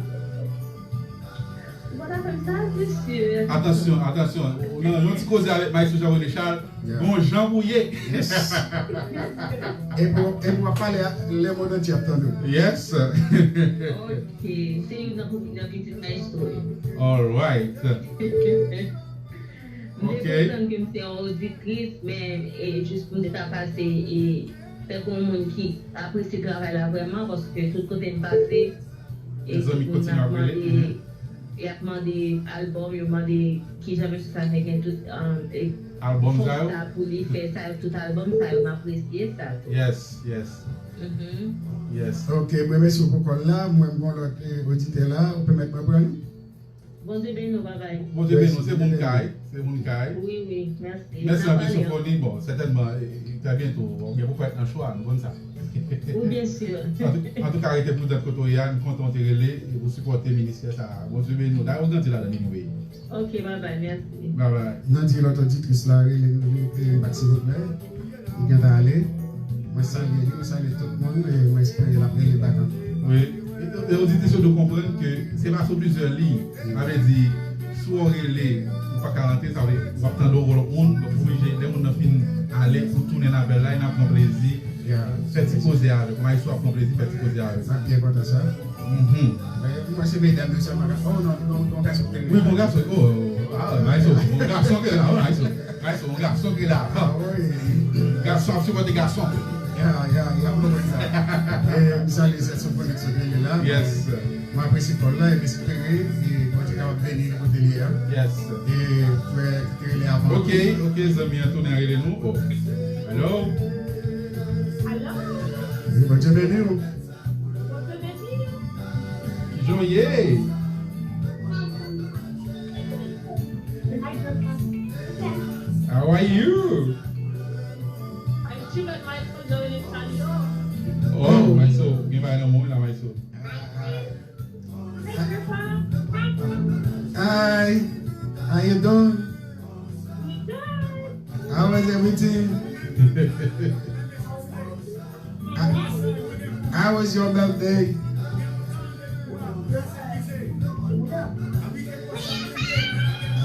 Ou pa ta fè m sa, mesye. Atansyon, atansyon. Yon, yon ti koze avèk Maestro Jean René Charles. Yeah. Bon jan pou ye. Yes. E pou, e pou w ap pale a, lemonn antye ap tande w. Yes. Ok. Se youn nan pi, nan pitit Maestro yo. Alright. M te konprann ke m se yon oditris, men, e, jis pou m te ka pase, e, tankou yon moun ki apresye travay la vrèman, paske tout kote m pase, e, tout moun ap mande, y ap mande albòm, yo mande kijan mesye sa fè gen tout, um, e, Albòm sa yo? Pou li fè sa yo, tout albòm sa yo, m apresye sa tou. Yes, yes. Mhm. Yes. Ok, mwen remèsye w pou kòl la. Mwen, m gon lòt, eh, oditè la. Ou pèmèt mwen pran li? Bondye beni w, babay. Bondye beni w, se moun kay, se moun kay. Wi, wi, mèsi. Mèsi anpil, Sofoni. Bon, sètènman, eh, eh, trè byento, ou gen pou fèt nan cho a, nou konn sa. Wi, byen si. Antou-, antouka, rete pridant kote w ye a, nou kontan w te rele, e pou sipòte ministè sa a. Bondye beni w. Dayè, ou grandi ladan li, anyway. Ok, babay, mèsi. Babay. Nan di lòt oditris la, rele, rele, rele bak, silvouplè. Li gentan ale. Mwen salye li, mwen salye tout moun, e mwen espere l ap rele bak ankò. Wi. E, e oditris yo dwe konprann ke se pase plizyè liy. Sa vle di, si w rele, ou pa ka rantre, sa vle, w ap tande yon lòt moun, donk, ou oblije, lè moun nan fin ale, ou tounen nan apèl la, e n ap pran plezi. Yeah. Fè ti koze avè l. Maestro ap pran plezi, fè ti koze avè l. Sa byen kontan sa. Mhm. Men, mwen se medam yo sèlman ka, oh non, bon, bon gason ki te wi, bon gason. Oh, ah, maestro, bon gason ki la, oh, maestro. Maestro, bon gason ki la. Ah, wi. Gason ap sipòte gason. Ya, ya, ya, m konprann sa. E, m salye sè Sofoni ki sot rele la. Yes. M apresye kòl la, e m espere, e Bondye kapab beni li kote li ye a. Yes. E frè ki te rele avan. Ok, ok, zanmi an tounen rele nou. Oh. Hello? Hello? Wi, Bondye beni w. Kijan w ye? How are you? Oh, Maestro, gen bagay nan men w la, Maestro. Hi, how you doing? How was everything? How, how was your birthday?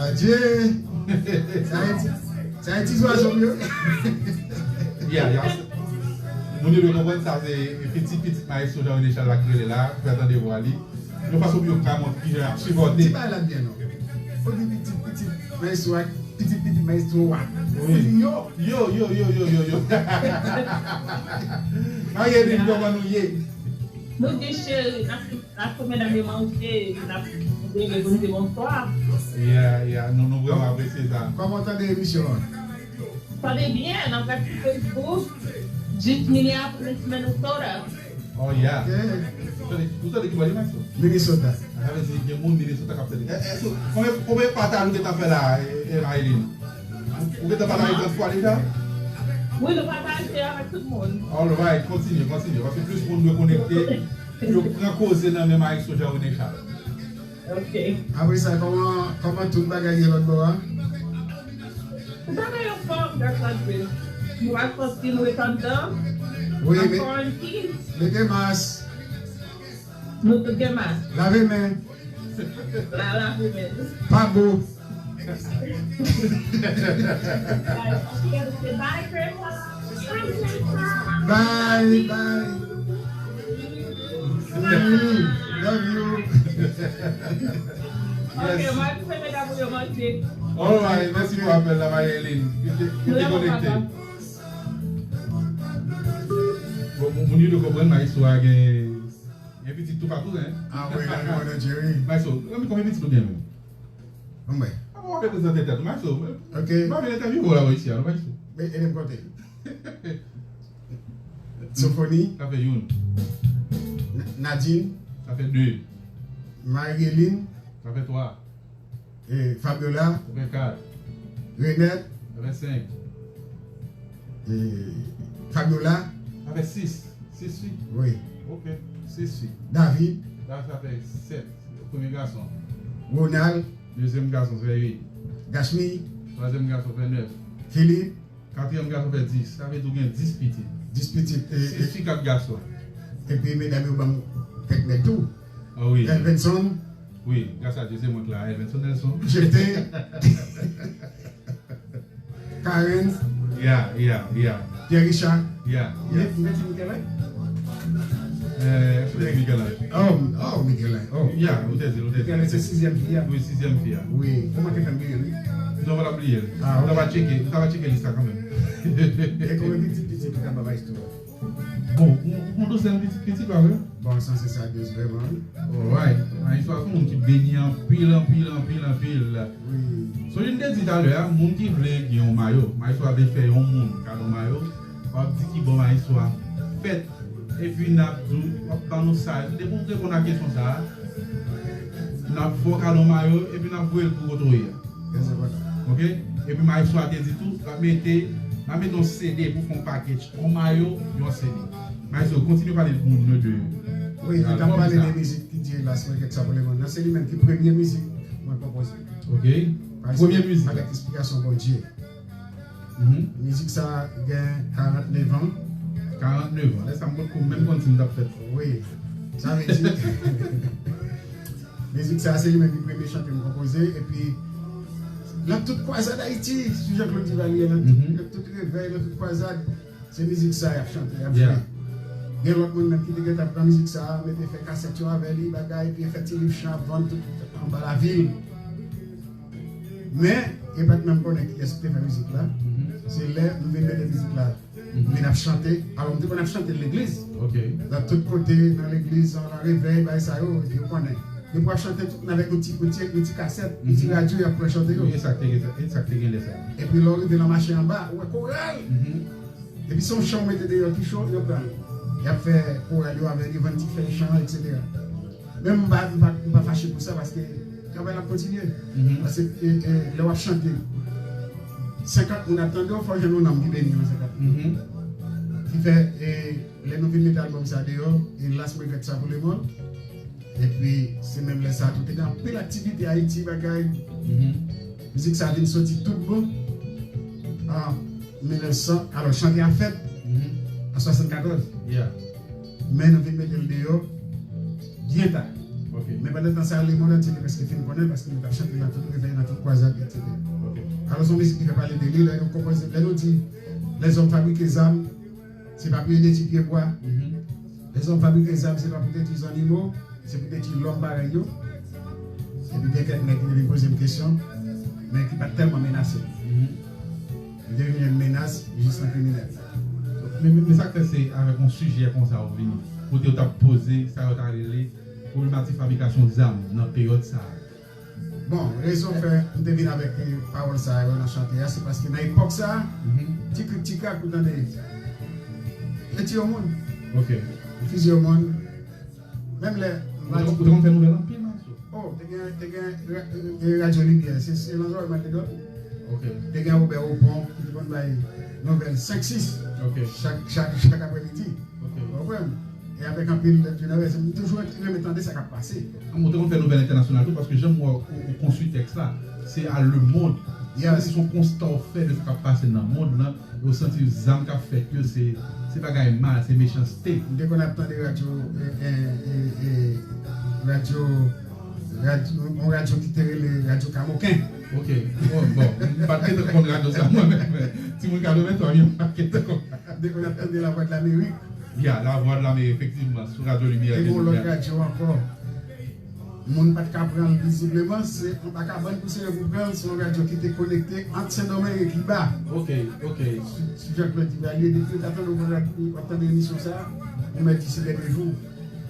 Adje! Sa e ti, sa e ti zwazo m yo. Yeah, yeah. Moun yo dwe konprann sa se pitit pitit Maestro Jean René Charles la ki rele la, pou fè tande vwa li. Yon fason pou yo ka montre kijan y ap sipòte. Di bagay la byen non. Fò di pitit pitit Maestro ak pitit pitit Maestro a. Wi. Yo. Yo, yo, yo, yo, yo, yo. Marie Line, kòman nou ye? Nou byen cheri, n ap, n ap fè medam yo manje, n ap rele pou n di bonswa. Yeah, yeah, nou, nou vrèman apresye sa. Kòman w tande emisyon an? Tande byen, n ap gade sou Facebook, jis Minneapolis, Minnesota. Oh, yeah. Ok. Ou tande, ou tande ki bò li, Maxo? Minnesota. Sa vle di, gen moun Minnesota k ap tande. Eh, eh, so, konbyen, konbyen pataj ou gentan fè la, eh, eh, Marie Line? Ou, ou gentan pataje trant fwa deja? Wi, nou pataje avèk tout moun. All right, kontinye, kontinye. Paske plis moun dwe konekte, pou yo pran koze nan men Maestro Jean René Charles. Ok. Apre sa, kòman, kòman tout bagay ye lòt bò a? Bagay yo fòm, gras a Dye. Nou pa sòti, nou ret anndan. Wi, nan men, kwarantine. Mete mas. Nou tout gen mas. Lave men. La, lave men. Pa bo. Bye, bye. Mm, love you. Ok, yes. Mwen ki fè medam yo manje. All right, mèsi pou apèl la, Marie Line. Ki te, ki te konekte. Bon, moun, moun yo konprann, Maestro a gen, gen pitit toupatou, hein? Ah wi, gade mwen nan Jerry. Maestro, konbyen pitit ou gen menm? Anmwey. Avan w ap prezante tèt ou, Maestro. Ok. M pa vin entèvyouwe w la isi a, non, Maestro. Men, ede m konte. Sofoni. Sa fè youn. Na-, Nadine. Sa fè de. Marie-Line. Sa fè twa. E, Fabiola. Sa fè kat. Renette. Sa fè senk. E, Fabiola. Sa fè sis. Sis fi? Wi. Ok. Sis fi. David. David sa fè sèt. Premye gason. Ronald. Dezyèm gason fè uit. Gachmi. Twazyèm gason fè nèf. Philippe. Katriyèm gason fè dis. Sa vle di w gen dis pitit. Dis pitit, e, sis fi, kat gason. Epi medam yo ban m kèk nèg tou. Ah wi. Elvenson. Wi, gras a Dye, se mwen k la. Elvenson Nelson. Jete. Karen. Ya, ya, ya. Pierre Richard. Ya, ya. Mèt, mèt Michel-Ange? Eh, mèt Michel-Ange. Oh, oh, Michel-Ange. Oh. Ya, ou te di, ou te di. Michel-Ange se sizyèm fi a. Wi, sizyèm fi a. Wi, ou manke fè m bliye l, wi. Non, ou pa t bliye l. Ah, ok. Ou ta va tcheke, ou ta va tcheke lis la kanmenm. E kòman pitit pitit li ka ba maestro a? Bon, ou, ou konn dosye an pitit pitit, pa vre? Bon, san se sa dous vrèman, wi. Alright. Maestro a se yon moun ki beni anpil, anpil, anpil, anpil. Wi. So, jan m te di talè a, moun ki vle gen yon mayo, maestro a vle fè yon moun kado mayo, w ap di ki bò maestro a fèt. Epi n ap di w, w ap ban nou sa. Depi w reponn a kesyon sa a, n ap fè w kado mayo, epi n ap voye l pou kote w ye a. Trè enpòtan. Ok? Epi maestro a te di tou, l ap mete, l ap mete yon C D pou fè yon package, yon mayo, yon C D. Maestro, kontinye pale moun yo de album sa. Wi, nou t ap pale de mizik ki di Las Reggae Sapolemon nan. Se li menm ki premye mizik mwen konpoze. Ok. Premye mizik. Avèk enspirasyon Bondye. Mhm. Mizik sa gen karannnev an. Karannnev an. Lè sa m potko menm konn si m t ap fèt. Wi. Sa vle di, mizik sa se li menm ki premye chante m konpoze. Epi, nan tout kwazad Ayiti, sou Jean Claude Duvalier, nan tout, mhm, nan tout revèy, nan tout kwazad, se mizik sa y ap chante, y ap jwe. Yeah. Gen lòt moun menm ki te gentan pran mizik sa, mete fè kasèt yo avè li, bagay, epi fè ti liv chan ap vann tout anba lavil. Men, yo pa t menm konnen kiyès ki te fè mizik la. Mhm. Se lè m vin mete mizik la, mhm, vin ap chante. Alò, m te konn ap chante legliz. Ok. Nan tout kote, nan legliz, nan revèy, bagay sa yo, yo konnen. Depi w ap chante tout, avèk yon ti, yon ti, yon ti kasèt, yon ti, mhm, radyo, y ap pran chante yo. Wi, e sa k te gen, e sa k te gen lè sa. Epi lè w rive nan mache anba, ou wè koral. Mhm. Epi se yon chan w mete deyò ki cho, yo pran l. Y ap fè koral yo avè li, vann ti fèy chan, etsetera. Men m pa, m pa, m pa fache pou sa, paske travay la ap kontinye. Mhm. Paske, e, e, lè w ap chante, senkant moun ap tande w, fò w jwenn yon nanm ki beni nan senkant moun. Mhm. Ki fè, e, lè nou vin mete albòm sa deyò, e Las Reggae Sapolemon. Epi, se menm lè sa tou, te gen anpil aktivite Ayiti, bagay. Mhm. Mizik sa vin soti tout bon. An mil nèf san, alò, chante a fèt, mhm, an swasannkatòz. Yeah. Men nou vin mete l deyò byen ta. Ok. Men pandan tan sa, lemonn antye te prèske fin konnen l, paske nou t ap chante l nan tout revèy, nan tout kwazad, etsetera. Ok. Alò, se yon mizik ki fè pale de li, lè nou konpoze, lè nou di, lèzòm fabrike zam, se pa pou yo detwi pyebwa. Mhm. Lèzòm fabrike zam, se pa pou detwi zannimo, se pou detwi lòm parèy yo. Epi gen kèk nèg ki te vin poze m kesyon, men ki pa t tèlman menase m. Mhm. Li te vin yon menas jis nan kriminèl. Men, men, men sa k fè se avèk yon sijè konsa ou vini, kote yo t ap poze sa yo ta rele pwoblematèk fabrikasyon zam nan peryòd sa a. Bon, rezon fè m te vin avèk, eh, pawòl sa yo nan chante a, se paske nan epòk sa a, mhm, ti krik ti krak ou tande, yo tiye yon moun. Ok. Yo fiziye yon moun. Menm lè, ou te, ou te konn fè nouvèl anpil, man. Oh, te gen, te gen ra-, eh, Radyo Limyè, se, se nan zòrèy m al te dòmi. Ok. Te gen Robert Opon, ki te konn bay nouvèl senk sis. Ok. Chak, chak, chak aprèmidi. Ok. Ou konprann? E avèk anpil lèt jenere, m toujou renmen tande sa k ap pase. An, ou te konn fè nouvèl entènasyonal tou, paske jan m wè ou, ou konstwi tèks la, se a lemonn. Yes. Se yon konsta ou fè de sa k ap pase nan mond lan, e ou santi zam k ap fèt yo, se, se bagay mal, se mechanste. M te konn ap tande radyo, eh, eh, eh, eh, radyo, radyo, yon radyo ki te rele Radyo Kamoken. Ok. Bon, bon, m pa t gentan konn radyo sa mwen menm. Timoun katrevenntwa, m pa t gentan konn. M te konn ap tande Lavwadlamerik. Ya, Lavwadlamerik, efektivman, sou Radyo Limyè. Te gen yon lòt radyo ankò. Moun pa t ka pran l vizibleman, se anba kabann pou se yo pou pran l, se yon radyo ki te konekte ant Sendomeng e Kiba. Ok, ok. Sou, sou Jean Claude Duvalier, depi w ta tande w konn w ap tande emisyon sa a, ou mèt di se dènye jou.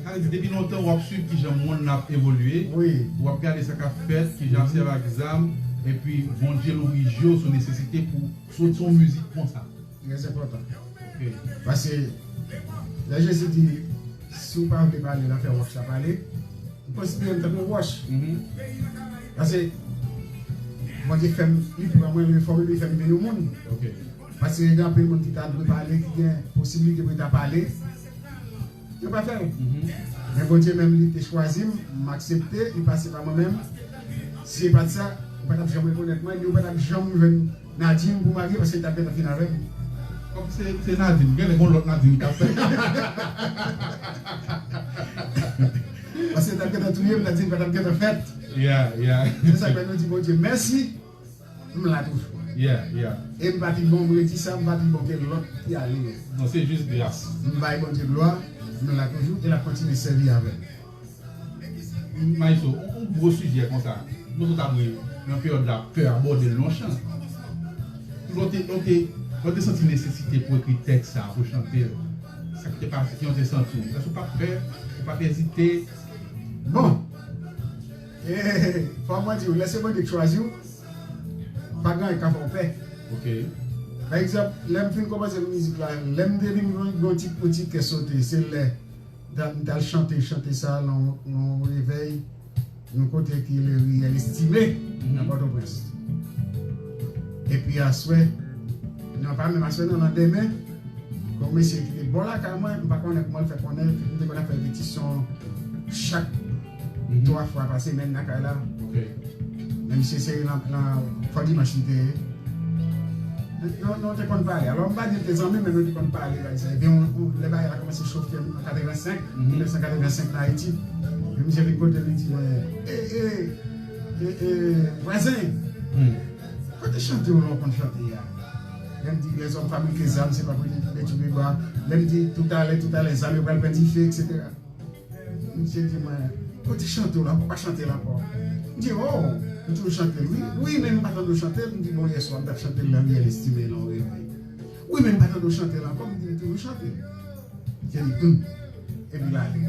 Sa vle di, depi lontan w ap swiv kijan mond lan ap evolye, wi, w ap gade sa k ap fèt, kijan ap sèvi ak zam, epi Bondye louvri je w sou nesesite pou soti yon mizik konsa. Trè enpòtan. Ok. Paske lè Jezi di, si w pa vle pale, l ap fè wòch la pale, m konsidere m tankou yon wòch. Mhm. Paske Bondye fè m, li pran mwen, li fòme m, li fè m vin yon moun. Ok. Paske gen anpil moun ki ta dwe pale, ki gen posiblite pou yo ta pale, yo pa fè l. Mhm. Men Bondye menm, li te chwazi m, m aksepte, li pase pa mwen menm. Si se pa t sa, ou pa t ap janm rekonèt mwen, ni ou pa t ap janm jwenn Nadine pou marye, paske li t ap gentan fin avè m. Kòm se, se Nadine, gen lè gen lòt Nadine ki t ap fèt. Paske li t ap gentan touye m, Nadine pa t ap gentan fèt. Yeah, yeah. Se sa k fè nou di Bondye mèsi. M la toujou. Yeah, yeah. E m pa pi bon, m redi sa, m pa pi bon ke lòt ki ale. Non, se jis gras. M bay Bondye glwa, m la toujou, e l ap kontinye sèvi avè m. Maestro, yon, yon gwo sijè konsa, nou sot ap ri, nan peryòd la, pè abòde l nan yon chan. Lè w te, lè w te Ou te santi nesesite pou ekri tèks sa, pou chante l? Sa ki te pase, ki jan w te santi w? Èske w pa t pè? Ou pa t ezite? Bon, e, fò mwen di w, lè se Bondye k chwazi w, pa gen anyen k ka fè w pè. Ok. Pa egzanp, lè m fin kòmanse mizik la, lè m te vin yon, yon ti, yon ti kè sote, se lè m t al chante, chante sa nan yon revèy, yon kote ki le Riyèl Estime, nan Pòtoprens. Epi aswè, nan pa menm aswè, nan landemen, gon mesye ki te bò lakay mwen, m pa konnen kòman l fè konnen, m te konn ap fè repetisyon chak twa fwa pa semèn lakay la. Ok. Men misye se nan, nan Fò Dimanch li te ye. Nou, nou te konn pale. Alò, m pa di l te zanmi, men nou te konn pale, bagay sa. Epi, yon, yon, lè bagay la kòmanse chofe an katrevensenk, mil nèf san katrevensenk nan Ayiti. Epi misye vin kote m, li di mwen, e, e, e, e, vwazen, kote chante w la w konn chante a? Lè m di, lèzòm fabrike zam, se pa pou detwi bwa. Lè m di, toutalè, toutalè, zam yo pral pran dife, etsetera. Misye di mwen, kote chante w la, ou pa chante l ankò? M di, o, m toujou chante l, wi. Wi, men m pa tande w chante l. M di, bon, yèswa, m t ap chante l nan Riyèl Estime, nan yon revèy. Wi, men m pa tande w chante l ankò. M di, m toujou chante l. Misye di, hmm. Epi l ale.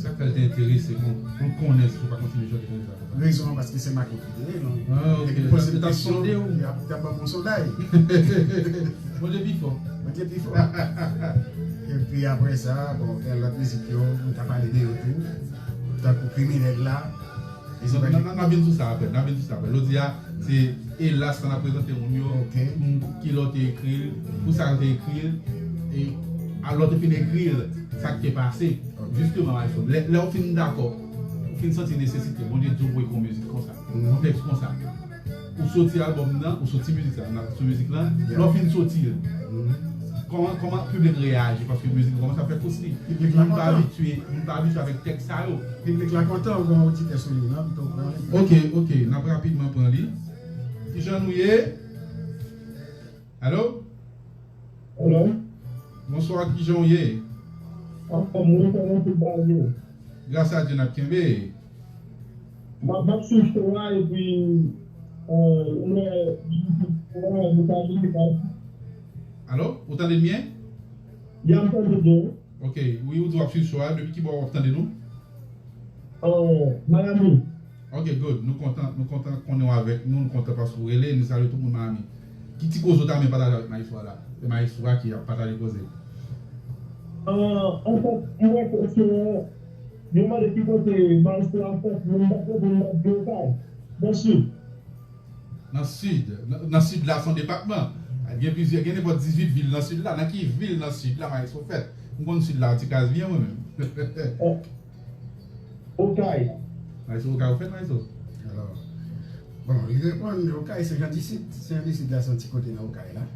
Sa k fè l te enterese pou, pou l konnen si w pa kontinye chante konsa. Rezon an, paske se makout li te ye, non? Ah, ok. Epi l poze m kesyon, li ap, li ap ban m yon sonday. Bondye pi fò. Bondye pi fò. Epi apre sa, bon, gen lòt mizik yo, nou ka pale de yo tou. Tankou Kriminèl la. E se N pa ap, n ap, n ap vin sou sa apre, n ap vin sou sa apre. Jodi a, se Elas la n ap prezante moun yo, Ok. pou ki lè w te ekri l, pou sa w te ekri l, e a lè w te fin ekri l, sa k te pase. Ok. Jisteman, Maestro, lè, lè w fin dakò, ou fin santi nesesite, Bondye di w pou ekri yon mizik konsa, yon tèks konsa. Ou soti albòm nan, ou soti mizik sa, n ap sou mizik lan, Yeah. lè w fin soti l, Mhm. kòman, kòman piblik reyaji? Paske mizik kòmanse ap fè kous li. Piblik la Moun pa kontan. abitye, moun pa abitye avèk tèks sa yo. Piblik la kontan, ou gen yon ti tès sou li, non? Pito pran li. Ok, ok, n ap rapidman pran li. Kijan nou ye? Alo? Alo? Bonswa, kijan w ye? Anfòm, wi, kòman tout bagay ye? Gras a Dye, n ap kenbe. M ap, m ap swiv show a epi, euh, ou wè, show a, nou pa vini pa. Alo, ou tande m byen? Ya, m tande byen. Ok, wi, ou di w ap swiv show a. Depi ki bò w ap tande nou? Euh, Miami. Ok, good. Nou kontan, nou kontan konnen w avèk nou, nou kontan paske w rele, nou salye tout moun Miami. Ki ti koze w ta renmen pataje avèk maestro a la? Se maestro a ki ap pataje koze. Euh, anfèt, m wè ke se yon mande ki kote maestro a fèt, men m pa konnen m ap di Okay. Nan sid. Nan sid. Nan, nan sid la, se yon depatman. Gen plizyè, gen nenpòt dizuit vil nan sid la. Nan ki vil nan sid la, maestro fèt? M konn sid la, ti kaz byen mwen menm. Okay. Maestro, Okay ou fèt, maestro? Alò, bon, li reponn, Okay, Sen Jan di Sid. Sen Jan di Sid la, se yon ti kote nan Okay la.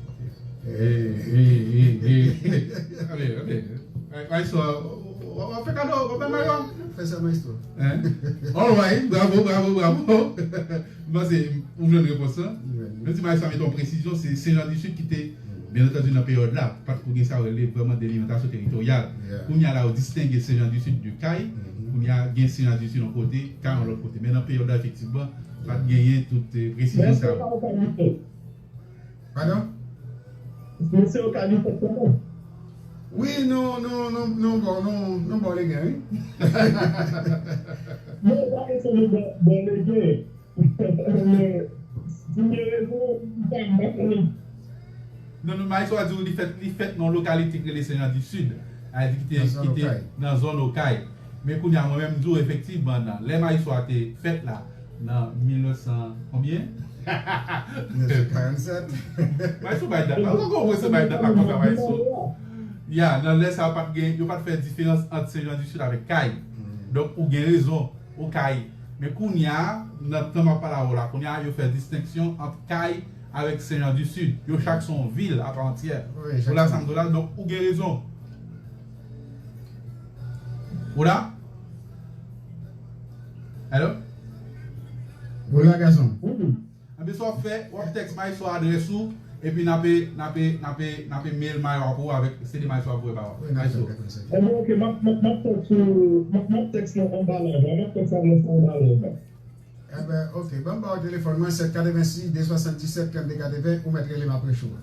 Hey, hey, hey, hey. Tande, tande. Maestro, w ap fè kado, w ap bay mayo a? Fè sa, maestro. Hein? All right, bravo, bravo, bravo. M panse ou jwenn repons lan. Jwenn. Menm si maestro a mete yon presizyon, se Sen Jan di Sid ki te Byen antandi, nan peryòd la, pa t ko gen sa yo rele vrèman delimitasyon teritoryal. Yeah. Kounye a la, yo distenge Sen Jan di Sid de Kay. Mhm. Kounye a, gen Sen Jan di Sid yon kote, Kay yon lòt kote. Men nan peryòd la, efektivman, pa t genyen tout, eh, presizyon Men sa se yo. pa Okay li fèt. Padon? Men se Okay li fèt kanmenm. Wi, nou, nou, nou, nou, bon, nou, nou bon legen, wi. Men pa kesyon de bon, bon legen. Men, si m gen rezon, m pa, m pa konnen. Non, non, maestro a di w li fèt, li fèt nan yon lokalite ki rele Sen Jan di Sid. A di ki te, Nan zòn ki te Okay. Nan zòn Okay. Men kounye a, mwen menm, m di w, efektivman, nan, lè maestro a te fèt la, nan mil nèf san konbyen? Mil nèf san karannsèt. Maestro bay dat la. Ou konprann se bay dat la konsa, maestro? Ya, nan lè sa, pa t gen, yo pa t fè diferans ant Sen Jan di Sid avèk Kay. Mm. Donk, ou gen rezon, Okay. Men kounye a, nan tan m ap pale avè w la, kounye a, yo fè distenksyon ant Kay avèk Sen Jan di Sid. Yo chak se yon vil apa antyè. Wi, Ou la, chak sa m di w la, donk, ou gen rezon. Ou la? Alo? Ou la, gason? Wi. Anben, sa w ap fè, w ap tèks maestro adrès ou, epi n ape, n ape, n ape, n ape mail mayo a pou ou avèk C D maestro a voye ba ou. Wi, n ap Maestro. fè konsa. Ebyen, ok, m ap, m ap, m ap tèks ou, m ap, m ap tèks nou anba live la, m ap tèks adrès nou anba live la. Enben, ok, ban m ba w telefòn mwen, sèt katrevensis, de swasanndisèt, trannde katreven, ou mèt rele m apre show a.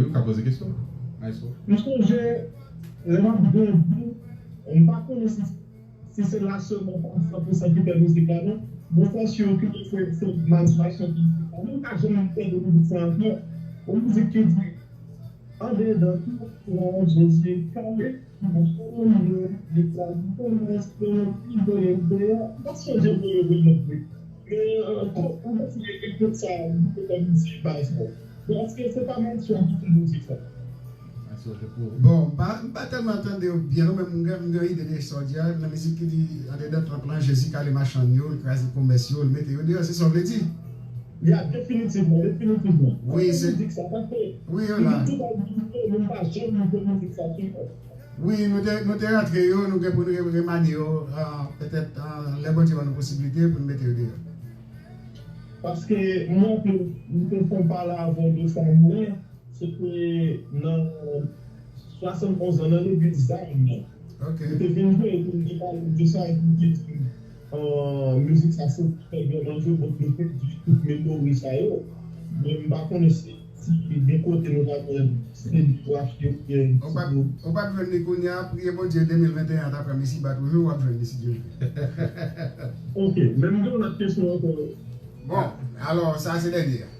yo ka poze kesyon. Maestro. M sonje, lè m ap grandi, m pa konnen si, si se la sèlman pa san pou san ki fè mizik la non. Mwen fè sur ke se se Miles Marchand ki mizik la. Mwen pa janm tande mizik sa ankò. Yon mizik ki di andedan tou, Jezi kale. Bon, m pa, m pa tèlman tande yo byen non, men m gen, m gen yon ide de sa w di a. Nan mizik ki di andedan tanp lan, Jezi kale machann yo, l kraze komès yo, l mete yo deyò, se sa w vle di? Ya, definitivman, definitivman. Wi, se. Mizik sa, paske. Wi, yo la. Tout album yo, nou pa janm rive mizik sa sou. Wi, nou te, nou te rantre yo, nou gen pou n re, remanye yo, petèt lè Bondye ban nou posiblite pou n mete yo deyò. Paske mwen, m te fè yon pale avè w de sa, mwen, se te nan swasannonz an, nan legliz Zayòn nan. Mwen te vin jwe epi m te pale de sa epi m te di mizik sa se fè vrèman jwe bon nou pèdi tout memori sa yo. Men m pa konnen si si gen kote nou ta jwenn se li pou achte oubyen. Ou p ap jwenn li kounye a, priye Bondye de mil venteyen an ta pran m isiba toujou, w ap jwenn li si Dye vle. Ok, men m gen yon lòt kesyon ankò. Bon, alò, sa se dènye a.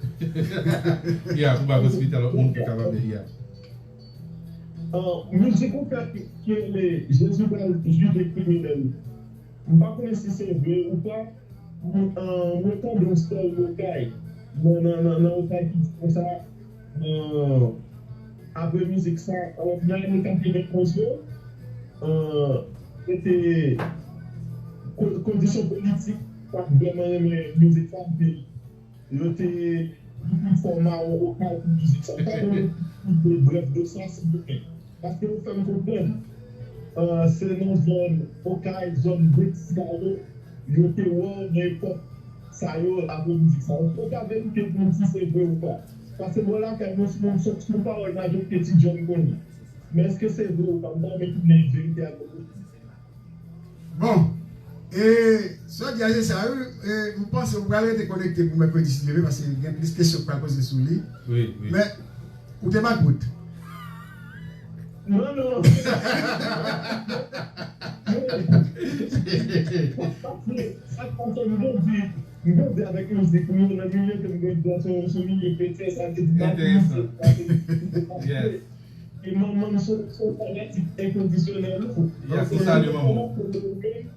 Ya, pou ba posiblite a lòt moun ki kapab vini a. Mizik ou fè ki rele Jezi pral jije kriminèl. M pa konnen si se vre ou pa. Mwen tande yon story Okay nan nan nan nan Okay ki di konsa, apre mizik sa, nan ane katrevenonz yo, se te kondisyon politik pa t vrèman renmen mizik sa anpil. Yo te fè mawon Okay pou mizik sa. Pa gen yon brèf de sa silvouplè. Paske ou fè m konprann se nan zòn Okay, zòn Beti a yo, yo te wè w nan epòk sa yo, lapolis sa yo. Fòk a verifye pou m si se vre ou pa. Paske bò lakay mwen, si yon, si yon pawòl majorite ti John konnen. Men èske se vre ou pa? M ta renmen tounen verite avè w. Bon, e, sa w di a se sa, wi. E, m panse ou pral rete konekte pou mèkredi si Dye vle, paske gen plis kesyon k pral poze sou li. Wi, wi. Men, ou te bat wout. Non, non. Sa k pase, m grandi, m grandi avèk mizik, m nan milye ke m grandi la, se yon milye kretyen, sa vle di m ap mizik, sa vle di m ap mizik. E manman m se yon fanatik enkondisyonèl ou. Yes, ou salye manman.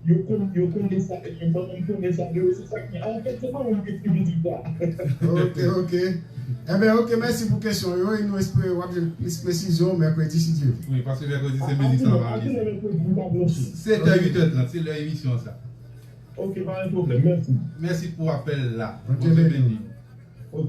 Yo konn, yo konnen sa, epi manman m konnen sa, yo se sa ki, anfèt, se manman m ki ekri mizik la. Ok, ok. Enben, ok, mèsi pou kesyon yo, e nou espere w ap jwenn plis presizyon mèkredi si Dye vle. Wi, paske mèkredi se mizik sa w ap analize. Sèt è, uit è trant, se lè emisyon sa. Ok, pa gen pwoblèm, mèsi. Mèsi pou apèl la. Bondye beni w.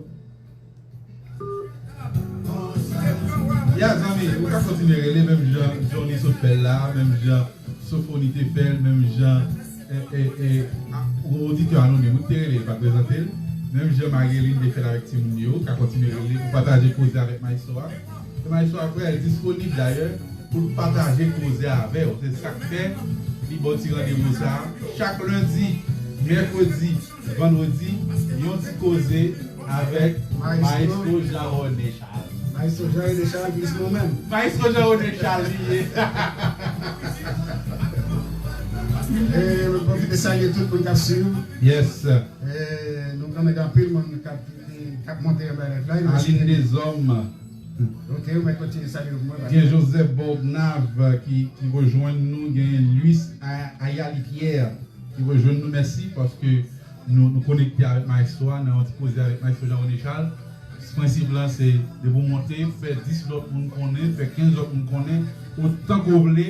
Ya zanmi, ou ka kontinye rele menm jan Johnny sot fè l la, menm jan Sofoni te fè l, menm jan e, e, e, a, yon oditè anonim ou te rele, pa t prezante l, menm jan Mageline te fè l avèk timoun yo, ou ka kontinye rele pou pataje koze avèk Maestro a. E Maestro a prè, l disponib dayè pou l pataje koze avè w. Se sa k fè li ba w ti randevou sa a chak lendi, mèkredi, vandredi, yon ti koze avèk Maestro Jean René Charles. Maestro Jean René Charles, plis mwen menm. Maestro Jean René Charles li ye. E mwen pwofite salye tout moun k ap swiv. Yes. E nou konnen gen anpil moun k ap, k ap monte anba live la. Aline Deshommes. Ok, ou mèt kontinye salye pou mwen. Gen Joseph Borgnave ki, ki rejwenn nou. Gen Luis A-, Ayali Pierre ki rejwenn nou. Mèsi paske nou, nou konekte avèk Maestro a nan yon ti koze avèk Maestro Jean René Charles. Prensip lan se depi w monte, fè dis lòt moun konnen, fè kenz lòt moun konnen, otan ke w vle,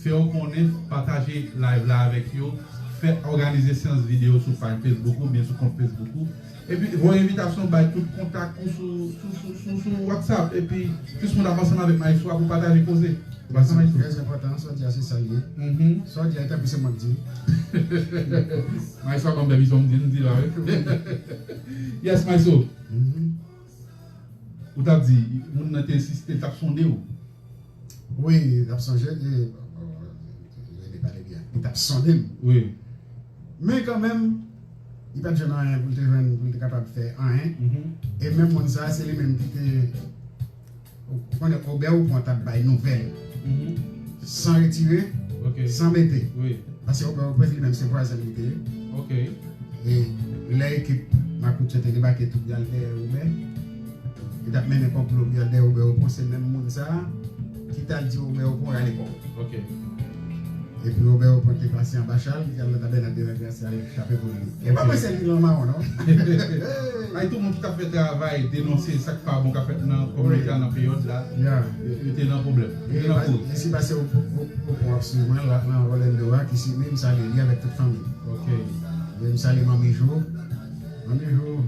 fè yo konnen, pataje live la avèk yo, fè òganize seyans videyo sou paj Facebook ou oubyen sou kont Facebook ou. Epi voye envitasyon bay tout kontak ou sou, sou, sou, sou, sou WhatsApp. Epi plis moun ap ansanm avèk Maestro a pou pataje koze. Ou pa sa, Maestro? Trè enpòtan, sa w di a se sa l ye. Sa w di a e tankou se mwen k di l. Maestro a ban m pèmisyon m di l, m di l, wi. Yes, Maestro. Ou t ap di, moun nan te ensiste, l t ap sonde w. Wi, l ap sonje, e, li pale byen. Li t ap sonde m. Wi. Men kanmenm, li pa t jwenn anyen pou l te jwenn, pou l te kapab fè anyen. E menm moun sa a, se li menm ki te, ou konnen, Obè Opon t ap bay nouvèl. San retire, san mete. Paske Obè Opon li menm se vwazen li te ye. E lè ekip Makout yo te debake tout y al dèyè Obè, yo t ap mennen konplo pou y al dèyè Obè Opon, se menm moun sa a ki t al di Obè Opon rale kò w. Epi Obè Opon te pase anba chal, li al nan tabènak de la gras, li al chape pou li. E pa mwen sèl ki nan mawon, non. Ay, tout moun ki t ap fè travay, denonse sa k pa bon k ap fèt nan kominote a nan peryòd la, yo, yo te nan pwoblèm. Yo te nan kouri. E si pase Opon ap swiv mwen, la, nan Orlando a, ki si, men m salye li avèk tout fanmi l. Ok. Men m salye Manmi Jo. Manmi Jo.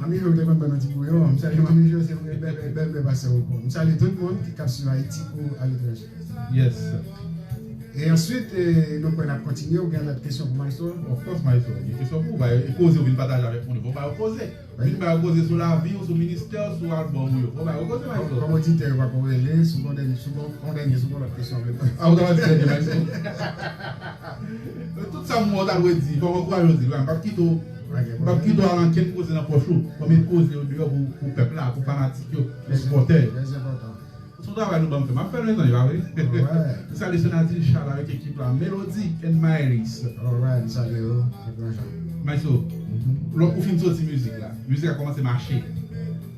Manmi Jo te konn ban nou ti bouyon. M salye Manmi Jo, se bèl, bèl, bèl, bèl pastè Opon. M salye tout moun ki k ap swiv Ayiti kou aletranje. Yes. E answit, e, nou kwè n ap kontinye, ou gen lòt kesyon pou Maestro? Of course, Maestro. Gen kesyon pou ou, ba yo koze, ou vin pataje avèk moun, fò ba yo koze. Vin ba yo koze sou lavi w, sou ministè w, sou albòm ou yo. Fò ba yo koze, Maestro. Kòm oditè yo pa ko rele, sou bon dènye, sou bon, bon dènye, sou bon lòt kesyon, vle. A, ou ta di dènye, Maestro. Tout sa m wè w ta dwe di, fò m ankouraje w di l, m p ap kite w, m p ap kite w al ankenn koze nan pòch ou. Fò m met koze yo deyò pou, pou pèp la, pou fanatik yo, pou sipòtè yo. Se yon travay nou ban m fè. M ap fè l, mezanmi, pa vre? M salye Senadil Charles avèk ekip la, Melody and Myris. Alright, m salye yo, se gran jan. Maestro, lè ou fin soti mizik la, mizik la kòmanse mache.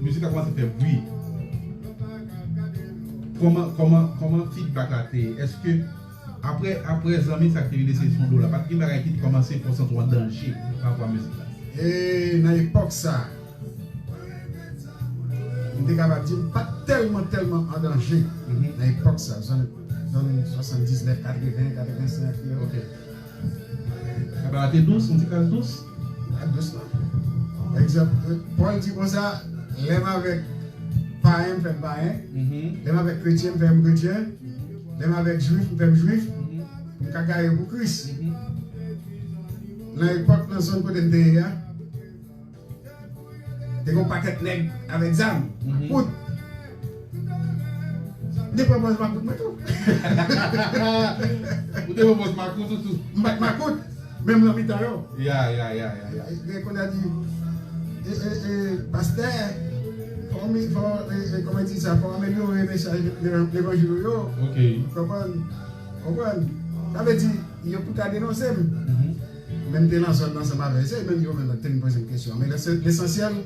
Mizik la kòmanse fè bri. Kòman, kòman, kòman feedback la te ye? Èske apre, apre zanmi sa ki te vin eseye sonde w la, pa t gen bagay ki te kòmanse fè w santi w an danje pa rapò a mizik la? E nan epòk sa, m te kapab di m pa t tèlman, tèlman an danje nan epòk sa, zòn, zòn swasanndiznèf, katreven, katrevensenk yo. Ok. Bagay la te dous, yon ti kras dous? Pa dous, non. Pa egzanp, Pòl di konsa, lè m avèk payen, m fè m payen. Lè m avèk kretyen, m fè m kretyen. Lè m avèk jwif, m fè m jwif. Pou m ka gaye pou Kris. Nan epòk, nan zòn kote m te ye a, te gen yon pakèt nèg avèk zam, makout. M te pran pòz makout mwen tou. Ou te pran pòz makout ou tou? M pa t makout, menm nan mitan yo. Ya, ya, ya, ya, ya. Gen kote a di, e, e, e, pastè, fò, fò, e, e, kòman di sa, fò amelyore mesaj levanjil ou yo. Ok. Konprann? Konprann? Sa vle di, yo pou ta denonse m. Mhm. Men m te nan zòn nan ansanm avè yo, se menm yo menm ki te vin poze m kesyon. Men lese- lesansyèl,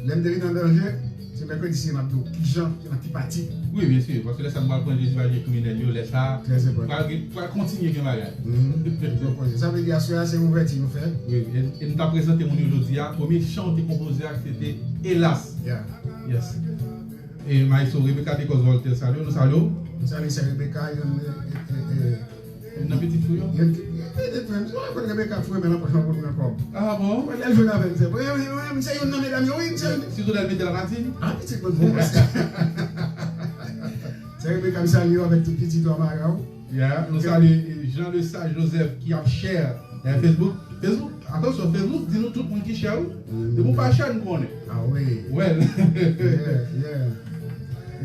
lè m te vin an danje, se mèkredi si m ap di w kijan, nan ki pati. Wi, byen si, paske lè sa nou pral pran Jezi pa vye kriminèl yo, lè sa Trè enpòtan. Pral gen- pral kontinye gen bagay. Mhm. Yo poze. Sa vle di aswè a se yon ouvèti nou fè. Wi, e, e nou ta prezante moun yo jodi a, premye chan ou te konpoze a se te Elas. Ya. Yes. E Maestro Rebecca Descos Voltaire salye w, nou salye w. M salye sè Rebecca, yon e, e, e, Youn nan pitit fi w yo? Yon pitit fi m, mwen konn Rebecca foure men nan pòch mwen pou l pran kòb. Ah bon? Mwen lè l jwenn avè m, se, mwen, mwen, mwen, se youn nan medam yo, wi, m se youn. Sitou lè l mete l a matin? Ah, pitit mwen bon, paske. Sè Rebecca, m salye w avèk tout pitit ou a Mara w. Ya, nou salye eh, Jean Lesage Joseph ki ap share eh, Facebook. Facebook, atansyon, Facebook, di nou tout moun ki share wi. Depi w pa share, nou konnen. Ah wi. Well. Yeah, yeah.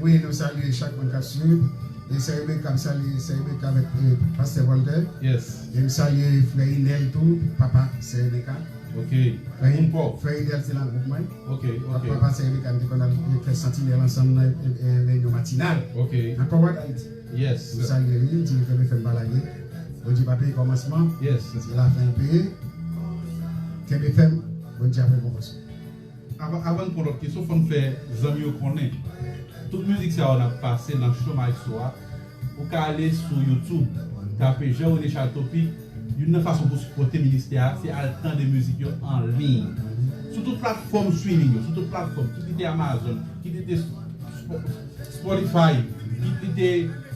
Wi, nou salye chak moun k ap swiv. E sè Rebecca, m salye sè Rebecca avèk eh, pastè Voltaire. Yes. E m salye frè Inèl tou, papa sè Rebecca. Ok. Frè Moun pa w. Frè Inèl se nan gwoup mwen. Ok, ok. Papa sè Rebecca, m te konn al fè santinèl ansanm nan eh, eh, reyinyon matinal. Ok. Nan Kòwòd Ayiti. Yes. M salye li, m di li kenbe fèm pa lage. Bondye pa peye kòmansman. Yes. Se lafen l peye. Kenbe fèm, Bondye ap rekonpanse w. Avan, avan n pran lòt kesyon, fò n fè zanmi yo konnen. Tout mizik sa yo n ap pase nan show Maestro a, ou ka ale sou YouTube, tape Jean René Charles Topic, youn nan fason pou sipòte ministè a, se al tande mizik yo an liy. Sou tout platfòm streaming yo, sou tout platfòm, kit li te Amazon, kit li te Spo- Spotify, kit li te,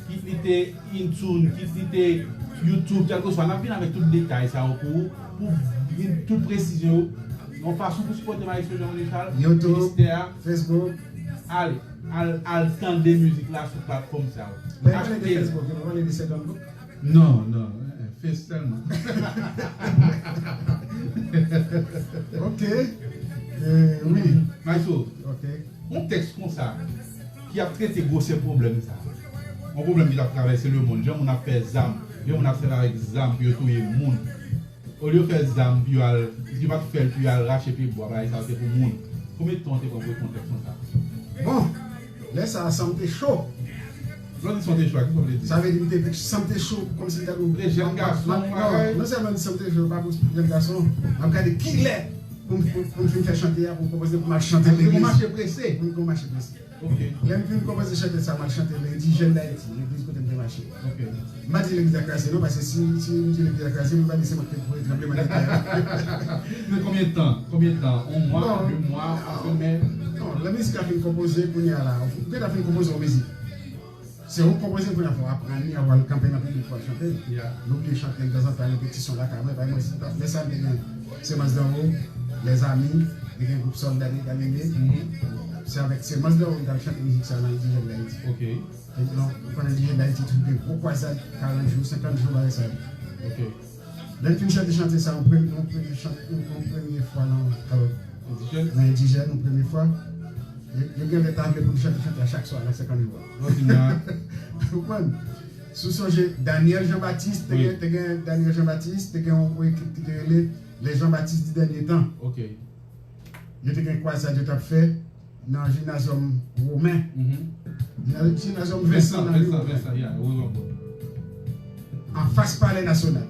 kit li te iTunes, kit li te YouTube, kèlkeswa, n ap vin avèk tout detay sa yo pou ou, pou gen tout presizyon yo. Yon fason pou sipòte Maestro Jean René Charles, YouTube, ministè a, Facebook. Ale, al, al tande mizik la sou platfòm sa yo. Lè n pale de Facebook, nou pale de Second Book. Non, non, eh, eh, Face sèlman. Ok. Eh, wi. Maestro, Ok. yon tèks konsa ki ap trete gwosè pwoblèm sa. Yon pwoblèm ki t ap travèse lemonn. Jan moun ap fè zam, jan moun ap sèvi avèk zam pou yo touye moun. Olye yo fè zam pou yo al, yo pa t fè l pou yo al rache pye bwa, bagay sa yo se pou moun. Konbyen tan w te pran pou w ekri yon tèks konsa? Bon, lè sa a, san m te cho. Lè w di san m te cho, kisa w vle di? Sa vle di m te, san m te cho, kòmsi m ta dwe. Ou te jèn gason, Non, non sèlman di san m te cho, pa pou jèn gason. M ap gade kilè pou m pou m fin fè chante a, pou m konpoze, pou m al chante legliz. Pou mache prese. Pou m konn mache prese. Ok. Lè m fin konpoze chante sa, m al chante nan Endijèn Dayiti, legliz kote m te mache. Ok. M pa di legliz la kraze non, paske si, si m di legliz la kraze, m pa di se mwen ki te pwovoke tranblemanntè a. Men konbyen tan? Konbyen tan? Yon mwa, de mwa, yon semèn? Non, lè mizik la fin konpoze, kounye a la, ou gentan fin konpoze yon mizik. Se ou k konpoze l, kounye a fò w aprann li, w al kanpe nan piblik pou w al chante l. Ya. Nou byen chante l tanzantan, repetisyon lakay mwen, bay mwen, lè sa m te gen Semans Danwo, Lèzami, te gen gwoup Sòlda Detanime. Se avèk Semans Danwo m t al chante mizik sa nan Endijèn Dayiti. Ok. E non, ou konnen Endijèn Dayiti toujou gen gwo kwazad karant jou, senkant jou, bagay sa yo. Ok. Lè n fin chante chante sa, yon premye, yon premye chante, yon, yon premye fwa nan, alò, Endijèn? Nan Endijèn, yon premye fwa. Yo, yo gen lè ta vle pou n chante chante a chak swa nan senkant jou a. Jodi a. Ou konprann? Si w sonje, Daniel Jean Baptiste, te Wi. Gen, te gen Daniel Jean Baptiste, te gen yon ekip ki te rele Les Jean Baptiste du Dernier Temps. Ok. Yo te gen kwazad yo t ap fè nan Gymnasium Romain. Mhm. Gymnasium Vincent nan Vincent, Romain. Vincent, ya, wi, wi, wi. Anfas Palè Nasyonal.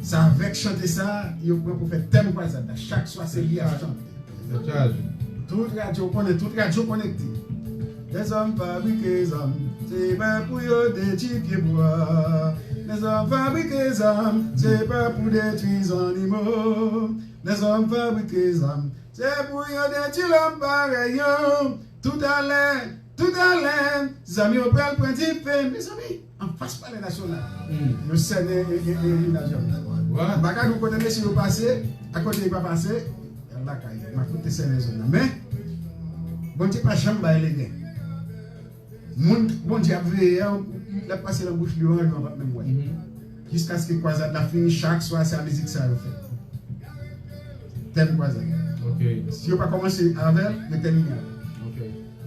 Se avèk chante sa, yo pran pou fè tèm kwazad la. Chak swa, se li ap chante. Tèt chaje. Tout radyo konnen, tout radyo konekte. Lèzòm fabrike zam, se pa pou yo detwi pye bwa. Lèzòm fabrike zam, se pa pou detwi zannimo. Lèzòm fabrike zam, se pou yo detwi lòm parèy yo. Toutalè, toutalè, zam yo pral pran dife. Mezanmi, anfas Palè Nasyonal. Hmm. Yo sènen e, e, e, Gymnasium. Wa. M pa ka di w kote mesye yo pase, a kote yo pa pase, y al lakay yo. Makout te sènen zòn nan. Men, Bondye pa janm bay legen. Moun Bondye ap veye a, l ap pase nan bouch li, yon rayon w p ap menm wè. Mhm. Jiskaske kwazad la fini, chak swa se a mizik sa yo fè. Tèm kwazad. Ok. Si yo pa kòmanse avè l, yo tèmine avè l. Ok.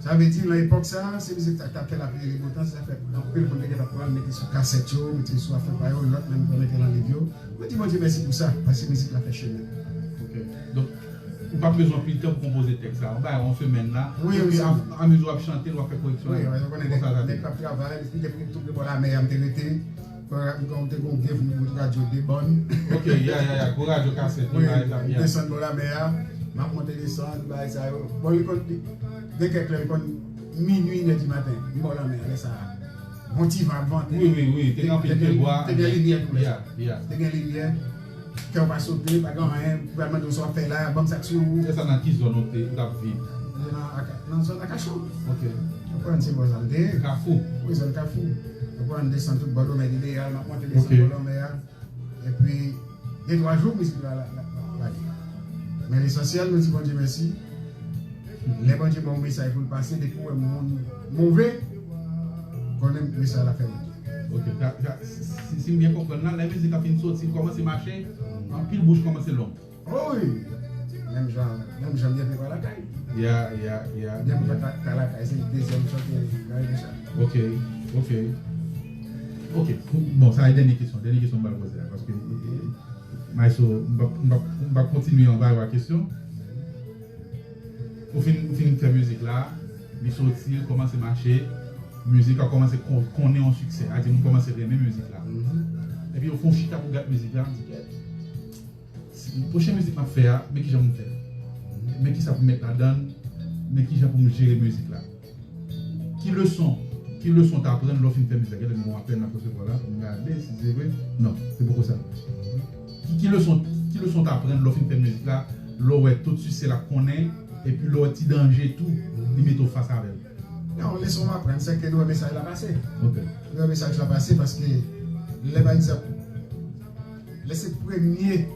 Sa vle di, nan epòk sa, se mizik sa k t ap fè lapli rele botan, se sa fè anpil moun te gentan pran l mete sou kasèt yo, mete sou afè pa yo, lòt menm pran mete nan liv yo. Mwen di Bondye mèsi pou sa, paske mizik la fè chemen. Ok. Donk, ou pa bezwen anpil tan pou konpoze tèks la. Ou bay yon semèn la. Wi, Epi wi. a- amezi w ap chante, w ap fè koreksyon. Wi, wi, ou konnen Konsa sa te. Nèg k ap travay, m te tou bò lanmè a, m te rete. Mwen te gon gwo radyo de bòn. Ok, ya, ya, ya. Gwo radyo kasèt, Wi, bagay sa, ya. desann bò lanmè a. M ap monte desann, bagay sa yo. Bon, li konn, gen kèk lè, li konn minui, inè di maten. M bò lanmè a, lè sa a. Bon ti van ap vante. Wi, wi, wi. Te gen anpil pyebwa. Te gen limyè tou lè Ya, sa. Ya. Te gen limyè. Kè w pa sote, pa gen anyen. Pou al mande w sa w ap fè la, ban m sa k sou ou. E sa nan ki zòn ou te, ou t ap viv? Nan Aka-, nan zòn Akachou. Ok. Ou konprann se bò sa m te ye. Kafou. Wi, zòn Kafou. Ou konprann desann tout bò Domèn Ideyal, m ap monte desann Ok. bò lanmè a. Epi, de twa jou, mizik la, la, la, la, lage. Men lesansyèl, nou di Bondye mèsi. Lè Bondye ba w mesaj pou l pase, depi w wè moun move, konnen mesaj la fè wout li. Ok. Sa, sa, si, si m byen konprann la, lè mizik la fin soti, l kòmanse mache, anpil bouch kòmanse long. Oh wi! Menm jan, menm jan m gen pa lakay. Ya, ya, ya. Gen pa ta lakay, se dezyèm chante nan remisyon. Ok, ok. Ok, bon, sa e dènye kesyon. Dènye kesyon m pral poze a. Paske, eh, Maestro, m p ap, m p ap, m p ap kontinye anba yo a kesyon. Ou fin, ou fin fè mizik la, li soti, li kòmanse mache, mizik la kòmanse kon- konnen yon siksè. A di moun kòmanse renmen mizik la. Mhm. Epi yo fè yon chita pou gad mizik la, m di, "Kèt, si- pwochen mizik m ap fè a, men kijan pou m fè. Men kisa pou m met ladan l, men kijan pou m jere mizik la." Ki leson, ki leson w t aprann lè w fin fè mizik la? Gen lè m gon apèl nan resevwa la, pou m gade si se vre. Non, se poko sa. Ki, ki leson, ki leson w t aprann lè w fin fè mizik la, lè w wè tout siksè l ap konnen, epi lè w wè ti danje tou, li mete w fas avè l? Non, leson m aprann, se ke nou wè mesaj la pase. Ok. Nou wè mesaj la pase paske lè, pa egzanp, lè se premye,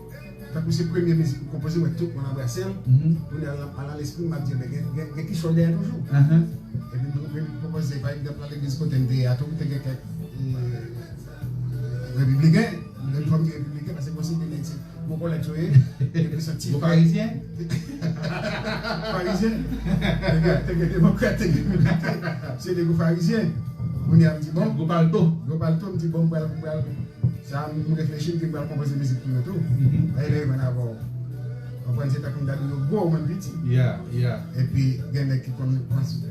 tankou se premye mizik ou konpoze, wè tout moun anbrase l. Mhm. Kounye a, a la lespri m ap di, men gen, gen, gen kichòy dèyè toujou. Ahan. Epi m, m, m konpoze, pa egzanp, nan legliz kote m te ye a tou, te gen kèk, eh, repibliken. Gen fanmi repibliken, paske konsi te gen ti gwo kòlèt yo ye. Epi santi Gwo farizyen? Farizyen. Te gen, te gen demokrat, te gen repibliken. Se de gwo farizyen. Kounye a m di, bon, Gwo palto. Gwo palto, m di, bon, m pral, m pral, sa, m reflechi, m di, m pral konpoze mizik pou yo tou. Mhm. Dayè, lè yo vin avè w, konprann, se tankou m ta di w yo gwo, mwen piti. Ya, ya. Epi, gen nèg ki konn panse,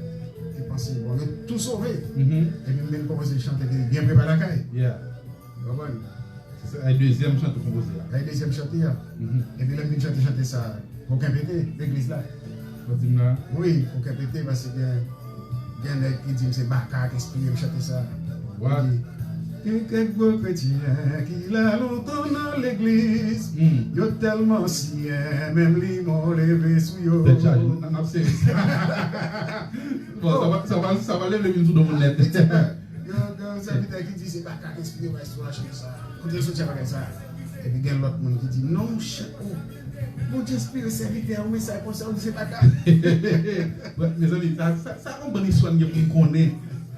ki panse, bon, yo tou sove. Mhm. Epi, m vin konpoze chante ki byen prepa lakay. Ya. Konprann? Se sa, e dezyèm chante w konpoze a. Dayè, dezyèm chante a. Mhm. Epi, lè m vin chante, chante sa, koken pete, legliz la. Ou di m la. Wi, koken pete, paske gen, gen nèg ki di m se baka ki enspire m chante sa. What? Li di, gen kèk gwo kretyen ki la lontan nan legliz, Hmm. yo tèlman siyen, menm limon leve sou yo. Tèt chaje, n ap sere. Bon, sa va, sa va, sa va leve vin sou do moun nèt. Yo, gen yon sèvitè ki di se baka ki enspire maestro a chante sa. Kote l soti a bagay sa? Epi gen lòt moun ki di, non, monchè, oh, Bondye enspire sèvitè a, yon mesaj konsa, ou di se baka. Bon, mezanmi, sa, sa, sa yon bon istwa n gen pou n konnen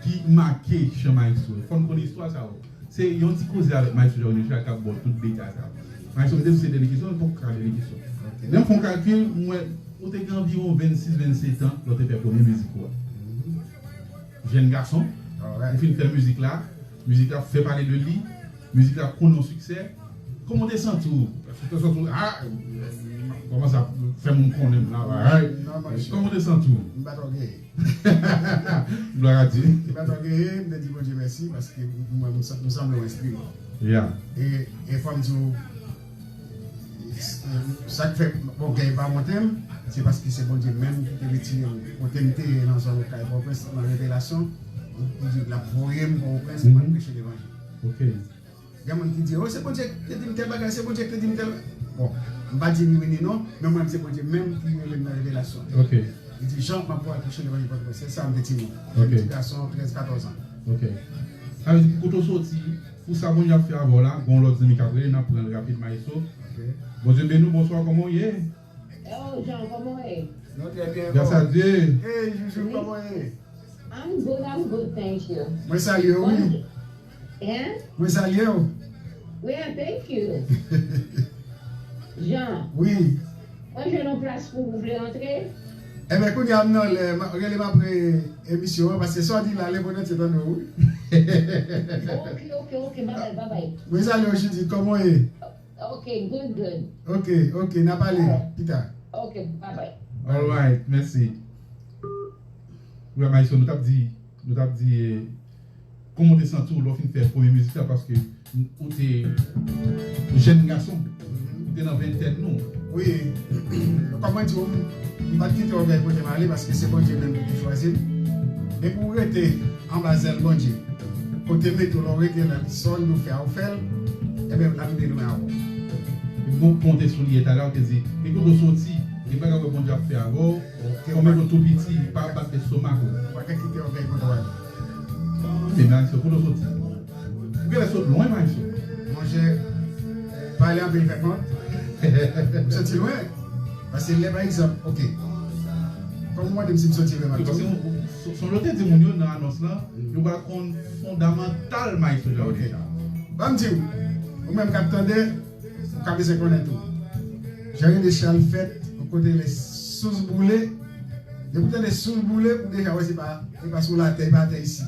ki make chan maestro. Fò n konnen istwa sa yo. Se yon ti koze avèk maestro Jean René Richard k ap ba w tout detay sa yo. Maestro, m te di w se dènye kesyon, m poko ka dènye kesyon. Lè m fè yon kalkil, m wè ou te gen anviwon vennsis, vennset an lè w te fè premye mizik ou a. Jèn gason, ou fin fè mizik la, mizik la fè pale de li, mizik la konn yon siksè. Kòman w te santi w? Èske w te santi w, a, kòmanse ap fè moun konnen m la, bagay? Kòman w te santi w? M pa twò geye. Glwa a Dye. M pa twò geye, m te di Bondye mèsi paske m wè m sanble yon enspire. Ya. E, e fò m di w, sa k fè ògèy pa monte m, se paske se Bondye menm ki te retire m kote m te ye nan zòn Kay Pòtoprens, nan revelasyon, li di l ap voye m Pòtoprens pou m al preche levanjil. Ok. Gen moun ki di, o, se Bondye ki te di m tèl bagay, se Bondye ki te di m tèl. Bon, m pa di ni wi ni non, men mwen, se Bondye menm ki rele m nan revelasyon. Ok. Li di, Jean, m ap voye w al preche levanjil Pòtoprens. Se sa m te di nou. Ok. Ti gason, trèz, katòz an. Ok. Sa vle di, pou kote w soti, pou sa Bondye ap fè avè w la, gen yon lòt zanmi k ap rele, n ap pran l rapid, Maestro. Ok. Bondye beni w, bonswa, kòman w ye? Oh, Jean, kòman w ye? Nou trè byen. Grâce à Dieu. Hey, Joujou, kòman w ye? I'm good, I'm good, thank you. Mwen salye w, wi. Hein? Mwen salye w. Well, thank you. Jean, wi. Mwen jwenn yon plas pou ou vle antre? Enben, kounye a m nan lè, m a- rele m apre emisyon an, paske sa w di la, lemonn antye tande w, wi. Ok, ok, ok, babay, babay. Mwen salye w, Judith, kòman w ye? Ok, good, good. Ok, ok, n a pale pita. Ok, babay. Alright, mèsi. Wi, Maestro, nou t ap di, nou t ap di, eh, kòman w te santi w lè w fin fè premye mizik la, paske ou te jèn gason, ou te nan ventèn ou. Wi, kòm mwen di w, m pa t kite ògèy pote m ale, paske se Bondye menm ki te chwazi m. Depi w rete anba zèl Bondye, kote mete w la, w rete la, li sa w di w fè a, w fè l, enben, l ap rive lwen avè w. Bon, konte sou li, e talè w te di, e kote w soti, e bagay wè Bondye ap fè avè w, kòm w tou piti, pa bat lestomak ou. Ou pa ka kite ògèy pote w ale. Men Maestro, kote w soti? Ou genlè sot lwen, Maestro. Monchè, pale anpil fè kont. M soti lwen. Paske lè, pa egzanp, ok. Kòm ou mande m si m soti lwen, m ap di w. Paske se yon lòt te di moun yo nan anons lan, yo pral konn fondamantal Maestro Jean René Charles. Ban m di w, ou menm k ap tande, ou ka bezwen konnen tou. Jean René Charles fèt yon kote rele Souz Boule. Depi w tande Souz Boule, ou deja wè se pa, se pa sou latè, e pa atè isi.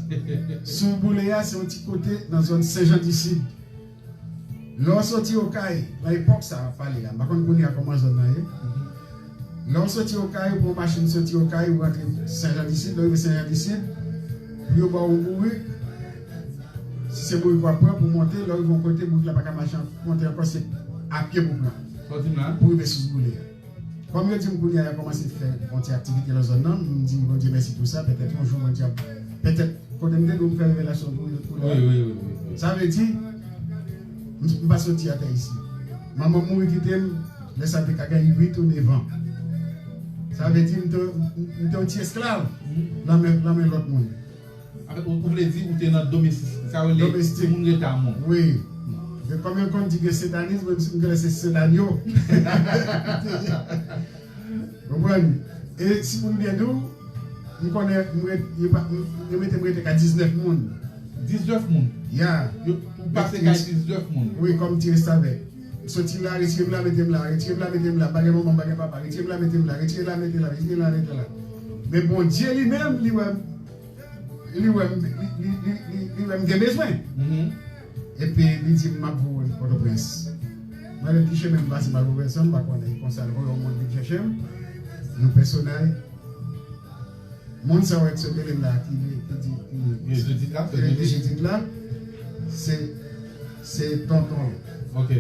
Souz Boule a, se yon ti kote nan zòn Sen Jan di Sid. Lè w soti Okay, nan epòk sa a, m ap pale la, m pa konn kounye a kòman zòn nan ye. Lè w soti Okay, ou pran yon machin soti Okay, ou rantre Sen Jan di Sid, lè w rive Sen Jan di Sid, pou yo ba w yon bourik, si se bourik w ap pran pou monte, lè w rive yon kote, bourik la pa ka mache an- monte ankò, se apye pou pran. Pou rive Souz Boule a. Kòm yo di m kounye a, y a kòmanse fè yon ti aktivite nan zòn nan, m di Bondye mèsi pou sa, petèt yon jou Bondye ap, petèt kote m te dwe m fè revelasyon pou, pou lè. Wi, wi, wi, wi, wi. Sa vle di, m, m pa soti atè isi. Manman m mouri kite m, lè sa m te ka gen uit ou nèf an. Sa vle di, m te, m, m te yon ti esklav nan men, nan men lòt moun. Anfèt, ou, ou vle di ou te nan domestik, sa yo rele domestik. Moun rete a moun. Wi. Men kòm yo konn di gen sentanis, mwen, m genlè se sentanyo. Konprann? E si pou m byen di w, m konnen m ret, yo pa, m, yo mete m rete ka diznèf moun. Diznèf moun? Ya. Yo, ou pase kay diznèf moun? Wi, kòm ti restavèk. Soti la, retire m la, mete m la, retire m la, mete m la, pa gen manman, pa gen papa, retire m la, mete m la, retire la, mete la, retire la, mete la. Men Bondye li menm, li wè m li wè m, li, li, li, li, li wè m gen bezwen. Epi li di m, "M ap voye w Pòtoprens." Mwen menm ki chemen m pase m al Pòtoprens lan, m pa konnen. Konsa l voye yon moun vin chèche m. Yon pèsonaj. Moun sa w wè k sot rele m la, ki, ki di, ki rele Judith la, se tonton l. Ok.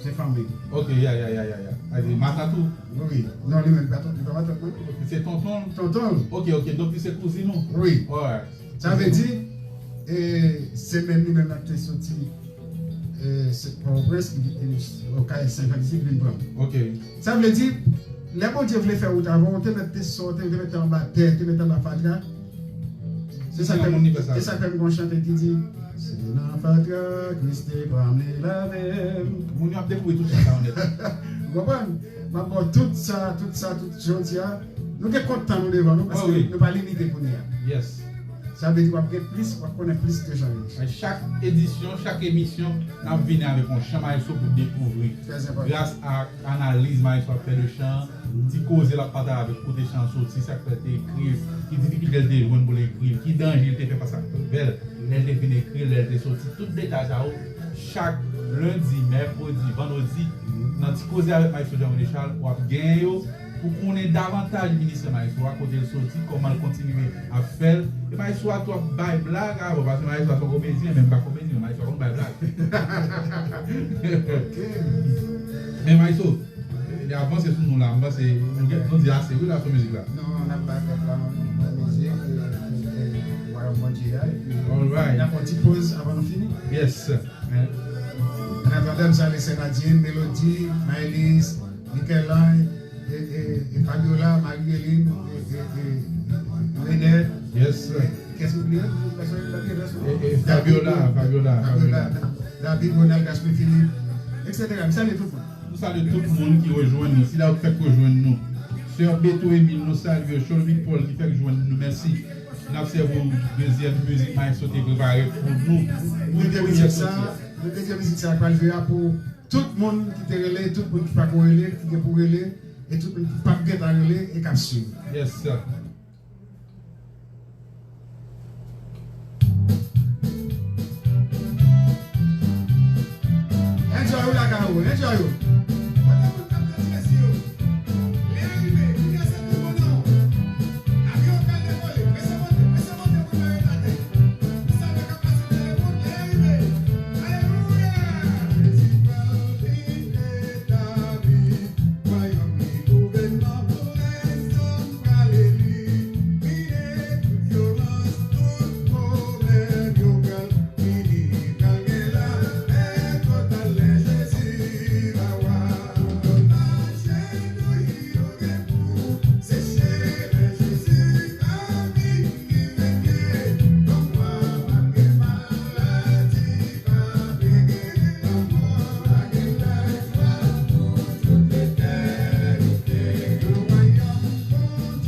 Se fanmi l. Ok, ya, ya, ya, ya, ya. A di matant ou? Wi, wi. Non, li menm pa tonton, li pa matant mwen. Ok, se tonton l? Tonton l. Ok, ok. Donk li se kouzin ou? Wi. Alright. Sa vle di, e, se menm li menm nan te soti, e, se Pòtoprens, ki, ki, Okay, Sen Jan di Sid, vin pran m. Ok. Sa vle di, lè Bondye vle fè wout avè w, ou te mèt te sòti, ou te mèt te anba tè, te mèt anba fatra. Se sa k fè m, se sa k fè m gon chante ki di, "Se nan fatra Kris te pran m, li lave m." Moun yo ap dekouvri tout sa sa yo nèt. Ou konprann? M ap ba w tout sa, tout sa, tout jodi a. Nou gen kont tan nou devan nou, paske nou pa limite kounye a. Yes. Sa vle di w ap gen plis, w ap konnen plis de Jean René. Chak edisyon, chak emisyon, n ap vini avèk yon chan maestro pou dekouvri. Trè enpòtan. Gras a analiz maestro ap fè de chan, ti koze l ap pataje avèk kote chan an soti, sa k fè l te ekri, ki difikilte l te jwenn pou l ekri, ki danje l te fè fas avè l lè l te fin ekri, lè l te soti, tout detay sa yo, chak lendi, mèkredi, vandredi, nan ti koze avèk maestro Jean René Charles, w ap genyen yo pou konnen davantaj ministè maestro a, kote l soti, kòman l kontinye ap fè l. E maestro a tou ap bay blag avè w, paske maestro a se yon komedyen, men m pa komedyen, men maestro a konn bay blag. Ok. Men maestro, li avanse sou nou la, m panse nou gen, nou di ase wi la sou mizik la. Non, n ap bay pèp la yon bon mizik, e, e, e, Wayòm Bondye a, epi n ap fè yon ti poz avan nou fini. Yes. An atandan, m salye Sè Nadine, Melody, Maëlys, Michel-Ange, e, e, e Fabiola, Marie-Hélène, e, e, e Renette. Yes. Kès m bliye? Pèsonn ki bliye pèsonn? E, e Fabiola, Fabiola, Fabiola. David, Ronald, Gaspard Philippe, et cetera. M salye tout moun. Nou salye tout moun ki rejwenn nou. Sila yo k fèk rejwenn nou. Sè Beto Emile, nou salye w. Cholmy Paul ki fèk jwenn nou. Mèsi. N ap sèvi w dezyèm mizik Maestro te prepare pou nou. Nou te mizik sa, nou te mizik sa pral jwe a pou tout moun ki te rele, tout moun ki pa ko rele, ki gen pou rele, e tout moun ki p ap gentan rele e k ap swiv. Yes, sir. Enjoy ou lakay ou, enjoy ou. Kote moun k ap tande Jezi yo? Lè a rive, kounye a se tou bonè. Avyon pral devole, prese monte, prese monte pou n pa ret atè. Nou salye kapasite lemonn, lè a rive. Alelouya! Jezi pral vin etabli wayòm li, gouvènman pou lèzòm pral eli. Vide tout vyolans, tout pwoblèm yo pral fini, pral gen lapè total lè Jezi va wa. Tout lòt mache nou yo gen pou seche lè Jezi va vini. Vini, vini, kòm wa, pa gen maladi, pa gen lanmò, pa gen lajwa pou tout letènite. Nan wayòm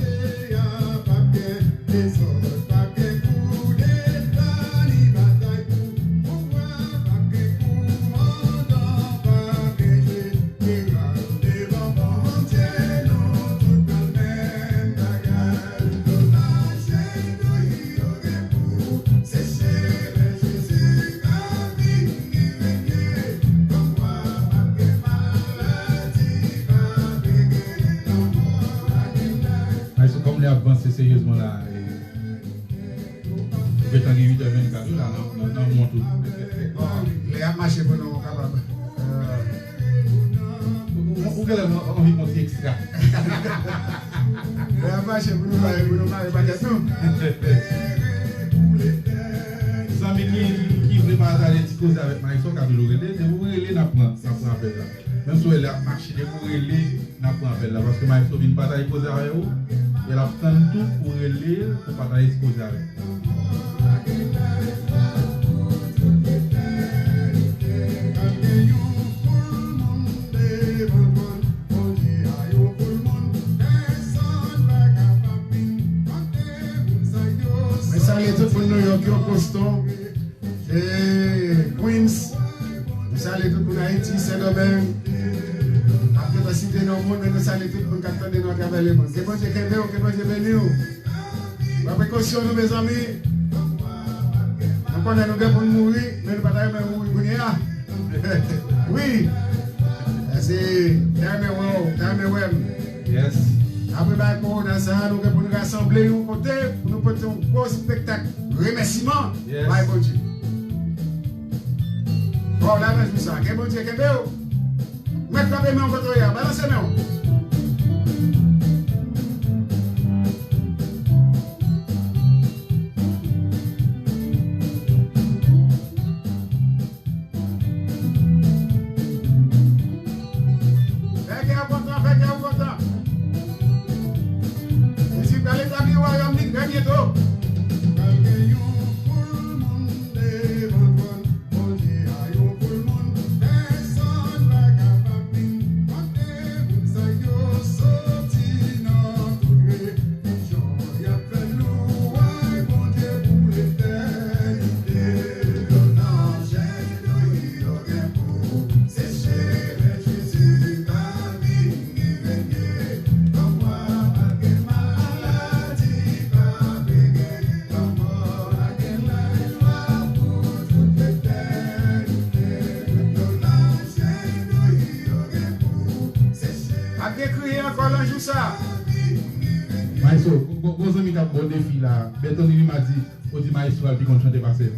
Bondye a p ap gen dezòd, p ap gen koudeta, ni batay pou pouvwa, p ap gen koumandan, p ap gen jeneral. Devan Bondye nou tout pral menm bagay. Tout ajenou yo gen pou seche lè Jezi va vini. Vini, vini, kòm wa, p ap gen maladi, p ap gen lanmò, p ap gen laj. Maestro, kòm lè ap vanse seryezman la, e, gentan gen uit è vennkat wi la nan, nan, nan mont ou. Bon, lè y ap mache pou nou kapab, euh, ou, ou genlè anvi fè yon ti ekstra. Lè y ap mache pou nou pare, pou nou pare pakèt nou. Zanmi ki, ki vle pataje ti koze avèk Maestro, ka toujou rele. Depi w rele, n ap pran, n ap pran apèl la. Menm si w wè lè y ap mache, depi w rele, n ap pran apèl la, paske Maestro vin pataje koze avè w, e l ap tann tou pou w rele l, pou w pataje ti koze avè l. Mwen salye tout moun New York yo, Boston. E Queens, nou salye tout moun Ayiti, Sendomeng. Ap gentan site non moun, men nou salye tout moun k ap tande nou atravè lemonn. Ke Bondye kenbe w, ke Bondye beni w. Pran prekosyon nou, mezanmi. Nou konnen nou gen pou n mouri, men nou pa ta renmen mouri kounye a. Wi. Mèsi. Ta renmen wè w, ta renmen wè m. Yes. Apre bay kowona sa a, nou gen pou nou rasanble yon kote pou nou pote yon gwo espektak remèsiman bay Bondye. Bon, la nan jou sa. Ke Bondye kenbe w. Mèt frape men w kote w ye a. Balanse men w. Fè kè w kontan, fè kè w kontan. Jezi pral etabli wayòm li trè byento. Pral gen yon foul moun devan twòn Bondye a, yon foul moun pèsòn pa kapab vin konte. Moun sa yo soti nan tout re- Jan y ap fè lway Bondye pou letènite. Lòt anje nou yo gen pou seche lè Jezi va vini. Vini, lanmò pa gen, maladi pa gen, lanmò pa gen, lajwa pou tout letènite. Lòt anje nou yo gen pou seche. Ap gen kriye ankò nan jou sa. Maestro, gon, gon zanmi k ap ba w defi la. Bertony li ma di, ou di Maestro a l pi konn chante pase l.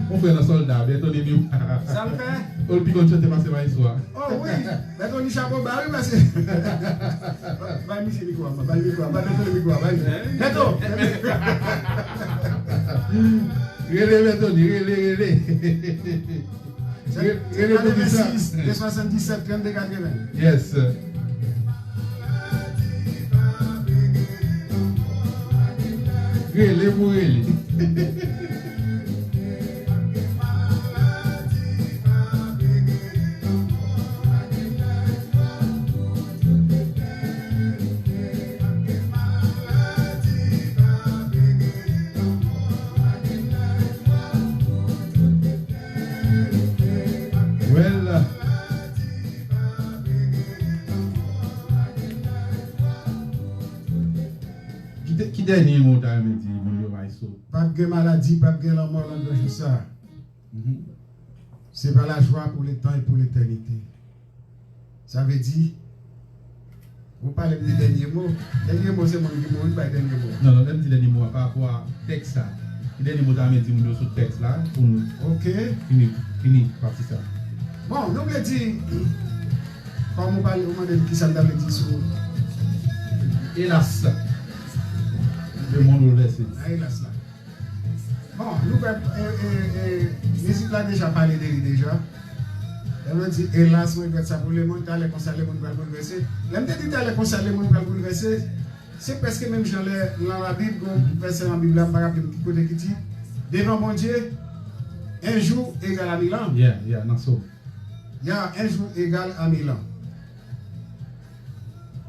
Mon frè nan sòlda, Bertony li. Sa l fè? Ou l pi konn chante pase Maestro a. Oh wi, Bertony chapo ba wi pase. Bay misye mikwo a, bay mikwo a, bay Bertony mikwo a, bay li. Berto! Rele Bertony, rele, rele. Rele pou di sa. Katrevensis, de swasanndisèt, trannde katreven. Yes. Rele pou rele. Ki dènye mo w ta renmen di moun yo, Maestro? P ap gen maladi, p ap gen lanmò nan gran jou sa a. Se pa lajwa pou letan e pou letènite. Sa vle di, ou pale m de dènye mo. Dènye mo se moun ki mouri bay dènye mo. Non, non, lè m di dènye mo a pa rapò a tèks sa. Ki dènye mo w ta renmen di moun yo sou tèks la pou nou fini, fini pati sa? Bon, nou vle di, kòm ou pale, ou mande m kisa m ta vle di sou elas, le monde bouleversé. Nan elas la. Bon, nou fè, e, e, e, mizik la deja pale de li deja. Lè nou di elas, mwen regrèt sa pou lemonn, talè konsa lemonn pral boulvèse. Lè m te di talè konsa lemonn pral boulvèse, se prèske menm jan lè nan Labib, gon vèsè nan Bib la, m pa raple m ki kote ki di, devan Bondye, un jour égal à mille ans. Yeah, yeah, nan Sòm. Ya, un jour égal à mille ans.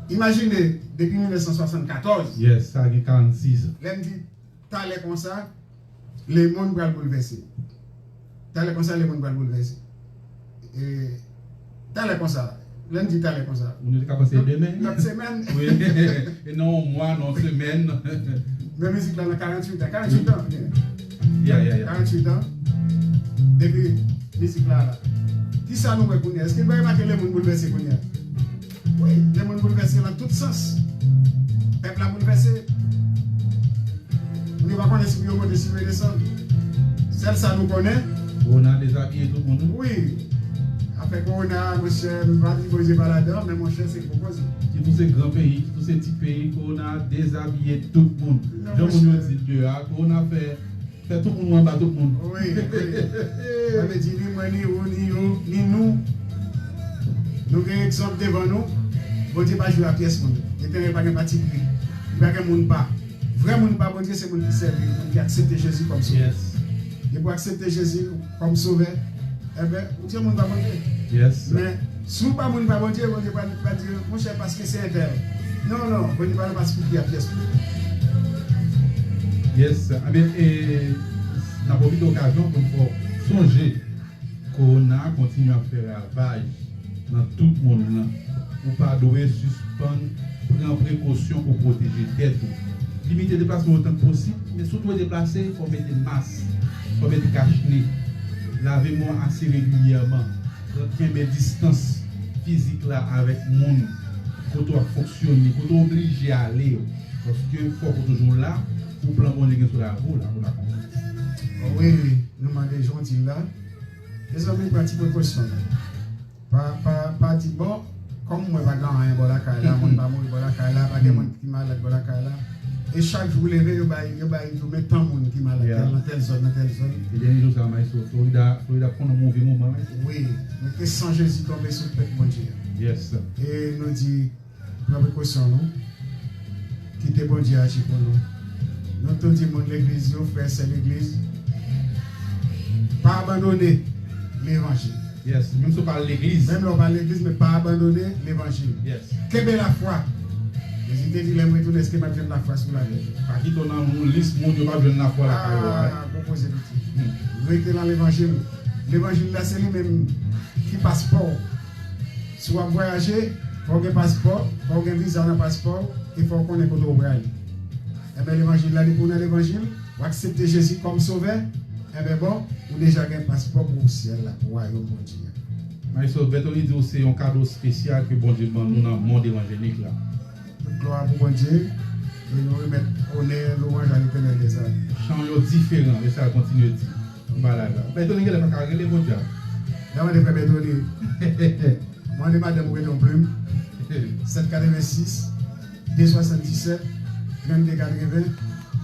Imajine, depi mil nèf san swasannkatòz, yes, sa gen karannsis an. Lè m di talè konsa, lemonn pral boulvèse. Talè konsa, lemonn pral boulvèse. E, talè konsa, lè m di talè konsa. Moun yo te ka panse demen. Lòt semèn. Wi. E nan yon mwa, nan yon semèn. Men mizik la nan karanntuit an. Karanntuit an. Yeah, yeah, yeah. Karanntuit an. Depi mizik la la. Kisa nou wè kounye a? Èske nou pa remake lemonn boulvèse kounye a? Wi, lemonn boulvèse nan tout sans. Pèp la boulvèse. Moun yo pa konnen si pou yo monte, si pou yo desann. Sèl sa nou konnen. Kowona dezabiye tout moun, wi. Wi. Afè kowona, monchè, m pa di Bondye pa ladan, men monchè, se gwo koze. Kitou se gran peyi, kitou se ti peyi, kowona dezabiye tout moun. Non, monchè. Jan moun yo di l deyò a, kowona fè, fè tout moun anba tout moun. Wi, wi. Sa vle di ni mwen, ni ou, ni yo, ni nou. Nou gen egzanp devan nou. Bondye pa jwe a pyès moun. Letènèl pa gen patipri. Li pa gen moun pa. Vrè moun pa Bondye se moun ki sèvi, moun ki aksepte Jezi kòm sovè. Yes. Depi w aksepte Jezi kòm sovè, enben, ou se moun pa Bondye. Yes. Men, si w pa moun pa Bondye, Bondye pa, pa di, monchè, paske se entèl. Non, non, Bondye pa nan patipri a pyès moun. Yes. Enben, e, n ap pwofite okazyon pou n fè w sonje Kowona a kontinye ap fè ravaj nan tout mond lan. Ou pa dwe sispann pran prekosyon pou pwoteje tèt ou. Limite deplasman otan k posib, men si w dwe deplase, fò w mete mas, fò w mete kach ne. Lave men w ase regilyèman. Pran, kenbe distans fizik la avèk moun kote w ap fonksyone, kote w oblije ale yo. Paske fòk ou toujou la pou plan Bondye gen sou lavi w la, pou l akonpli. Wi, wi, nou mande jan w di l la. Mezanmi, pran ti prekosyon yo. Pa, pa, pa di, bon, kòm mwen pa gen anyen bò lakay la, moun pa mouri bò lakay la, pa gen moun ki malad bò lakay la. E chak jou w leve, yo bay, yo bay, yo met tan moun ki malad, yeah, nan tèl zòn, nan tèl zòn. E dènye jou sa, Maestro, Florida, Florida ap konn yon move moman, wi. Wi, men ke san Jezi tonbe sou pèp Bondye a. Yes. E nou di, pran prekosyon nou. Kite Bondye aji pou nou. Nou tou di moun legliz yo, frè, sè legliz, pa abandone levanjil. Yes, menm si w pa al legliz. Menm lè w pa al legliz, men pa abandone levanjil. Yes. Kenbe lafwa. Jezi te di, lè m retounen, èske m ap jwenn lafwa sou latè? Pa kite w nan yon lis moun yo p ap jwenn lafwa lakay yo a, wi. Ah, bon koze piti. Hmm. Rete nan levanjil. Levanjil la, se li menm ki paspò w. Si w ap vwayaje, fò w gen paspò, fò w gen viza nan paspò w, e fò w konnen kote w prale. Enben, levanjil la, depi w nan levanjil, w aksepte Jezi kòm sovè, enben, bon, ou deja gen paspò pou syèl la, pou wayòm Bondye a. Maestro, Bertony di w se yon kado espesyal ke Bondye ban nou nan mond evanjelik la. Tout glwa pou Bondye, e nou remèt onè, lwanj a Letènèl dèzame. Chan yo diferan, e sa l kontinye di. Bagay la. Bertony genlè pa ka rele podyab. Lè mande frè Bertony, mande madanm ou rete yon plim. Sèt katrevensis, de swasanndisèt, trannde katreven.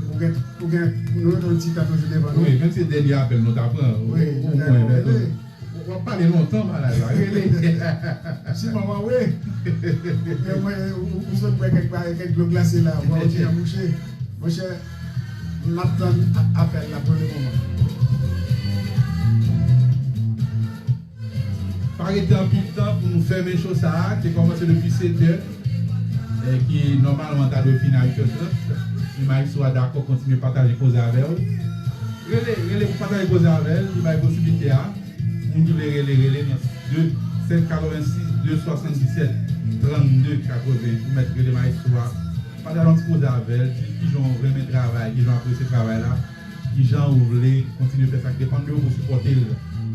Ou gen, ou gen, nou rete yon ti tan toujou devan nou. Wi, menm si se dènye apèl nou ta pran. Wi, ou, ou mwen, Bertony. W ap pale lontan, bagay la. Rele. Si manman, wi. Ou, ou, ou sot bwè kèk bagay, kèk dlo glase la, ou pa okipe bouche. Monchè, m ap tann a-, apèl la pou le moman. Pa rete anpil tan pou nou fèmen show sa a, ki kòmanse depi sèt è, e ki nòmalman ta dwe fini a uit è trant. E Maestro a dakò kontinye pataje koze avè w. Rele, rele pou pataje koze avè l, li bay posiblite a. Moun ki vle rele, rele nan de, sèt katrevensis, de swasanndisèt, trannde katreven. Ou mèt rele Maestro a. Pataje yon ti koze avè l, di l kijan w renmen travay, kijan w apresye travay la, kijan ou vle kontinye fè sa k depann de ou pou sipòte l.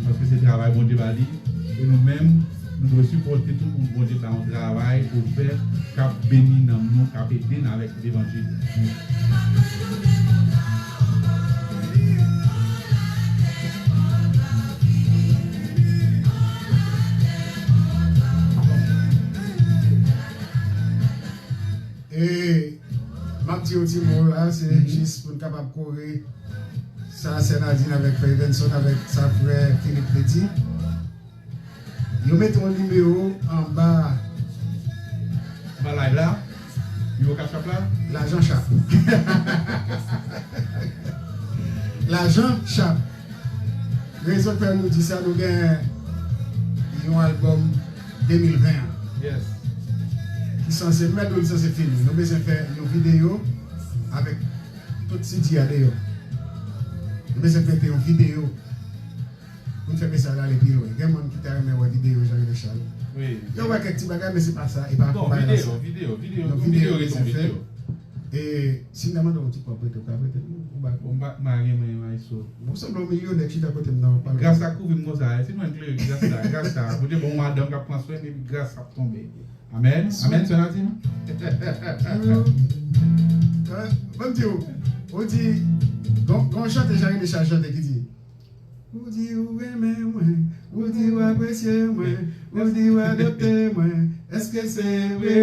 Paske se travay Bondye ba li. E nou menm, nou dwe sipòte tout moun Bondye ba yon travay pou l fè, k ap beni nanm nou, k ap ede n avèk levanjil. E m ap di yon ti mo la, se jis pou n kapab kore sa sè Nadine avèk frè Evenson, avèk sa frè Philippe te di. Yo mete yon nimewo anba. Anba live la? Nimewo Cash App la? Lajan chap. Lajan chap. Rezon k fè nou di sa, nou gen yon albòm de mil ven an. Yes. Ki sanse, m mèt di w, li sanse fini. Nou bezwen fè yon videyo avèk tout C D a deyò. Nou bezwen mete yon videyo pou n fè mesaj la ale pi lwen. Gen moun ki ta renmen wè videyo Jean René Charles. Wi. Yo wè kèk ti bagay, men se pa sa. E pa... Bon, videyo, videyo, videyo, yon videyo ret yon videyo. E si m ta mande w yon ti kòb prete, w ka prete m yon bagay? Bon, m pa, m pa gen mwayen, maestro. Bon, w sanble yon milyonè ki chita kote m nan, w ap pale. Gras la kouvri m konsa, si nou jwenn klere, gras la, gras la. Bondye ban w madanm k ap pran swen m, epi gras ap tonbe. Amèn. Amèn, sè Nadine. Ban m di w, ou di, gon, gon chante Jean René Charles chante ki di, ou di ou renmen mwen, ou di ou apresye mwen, ou di ou adopte mwen. Èske se vre?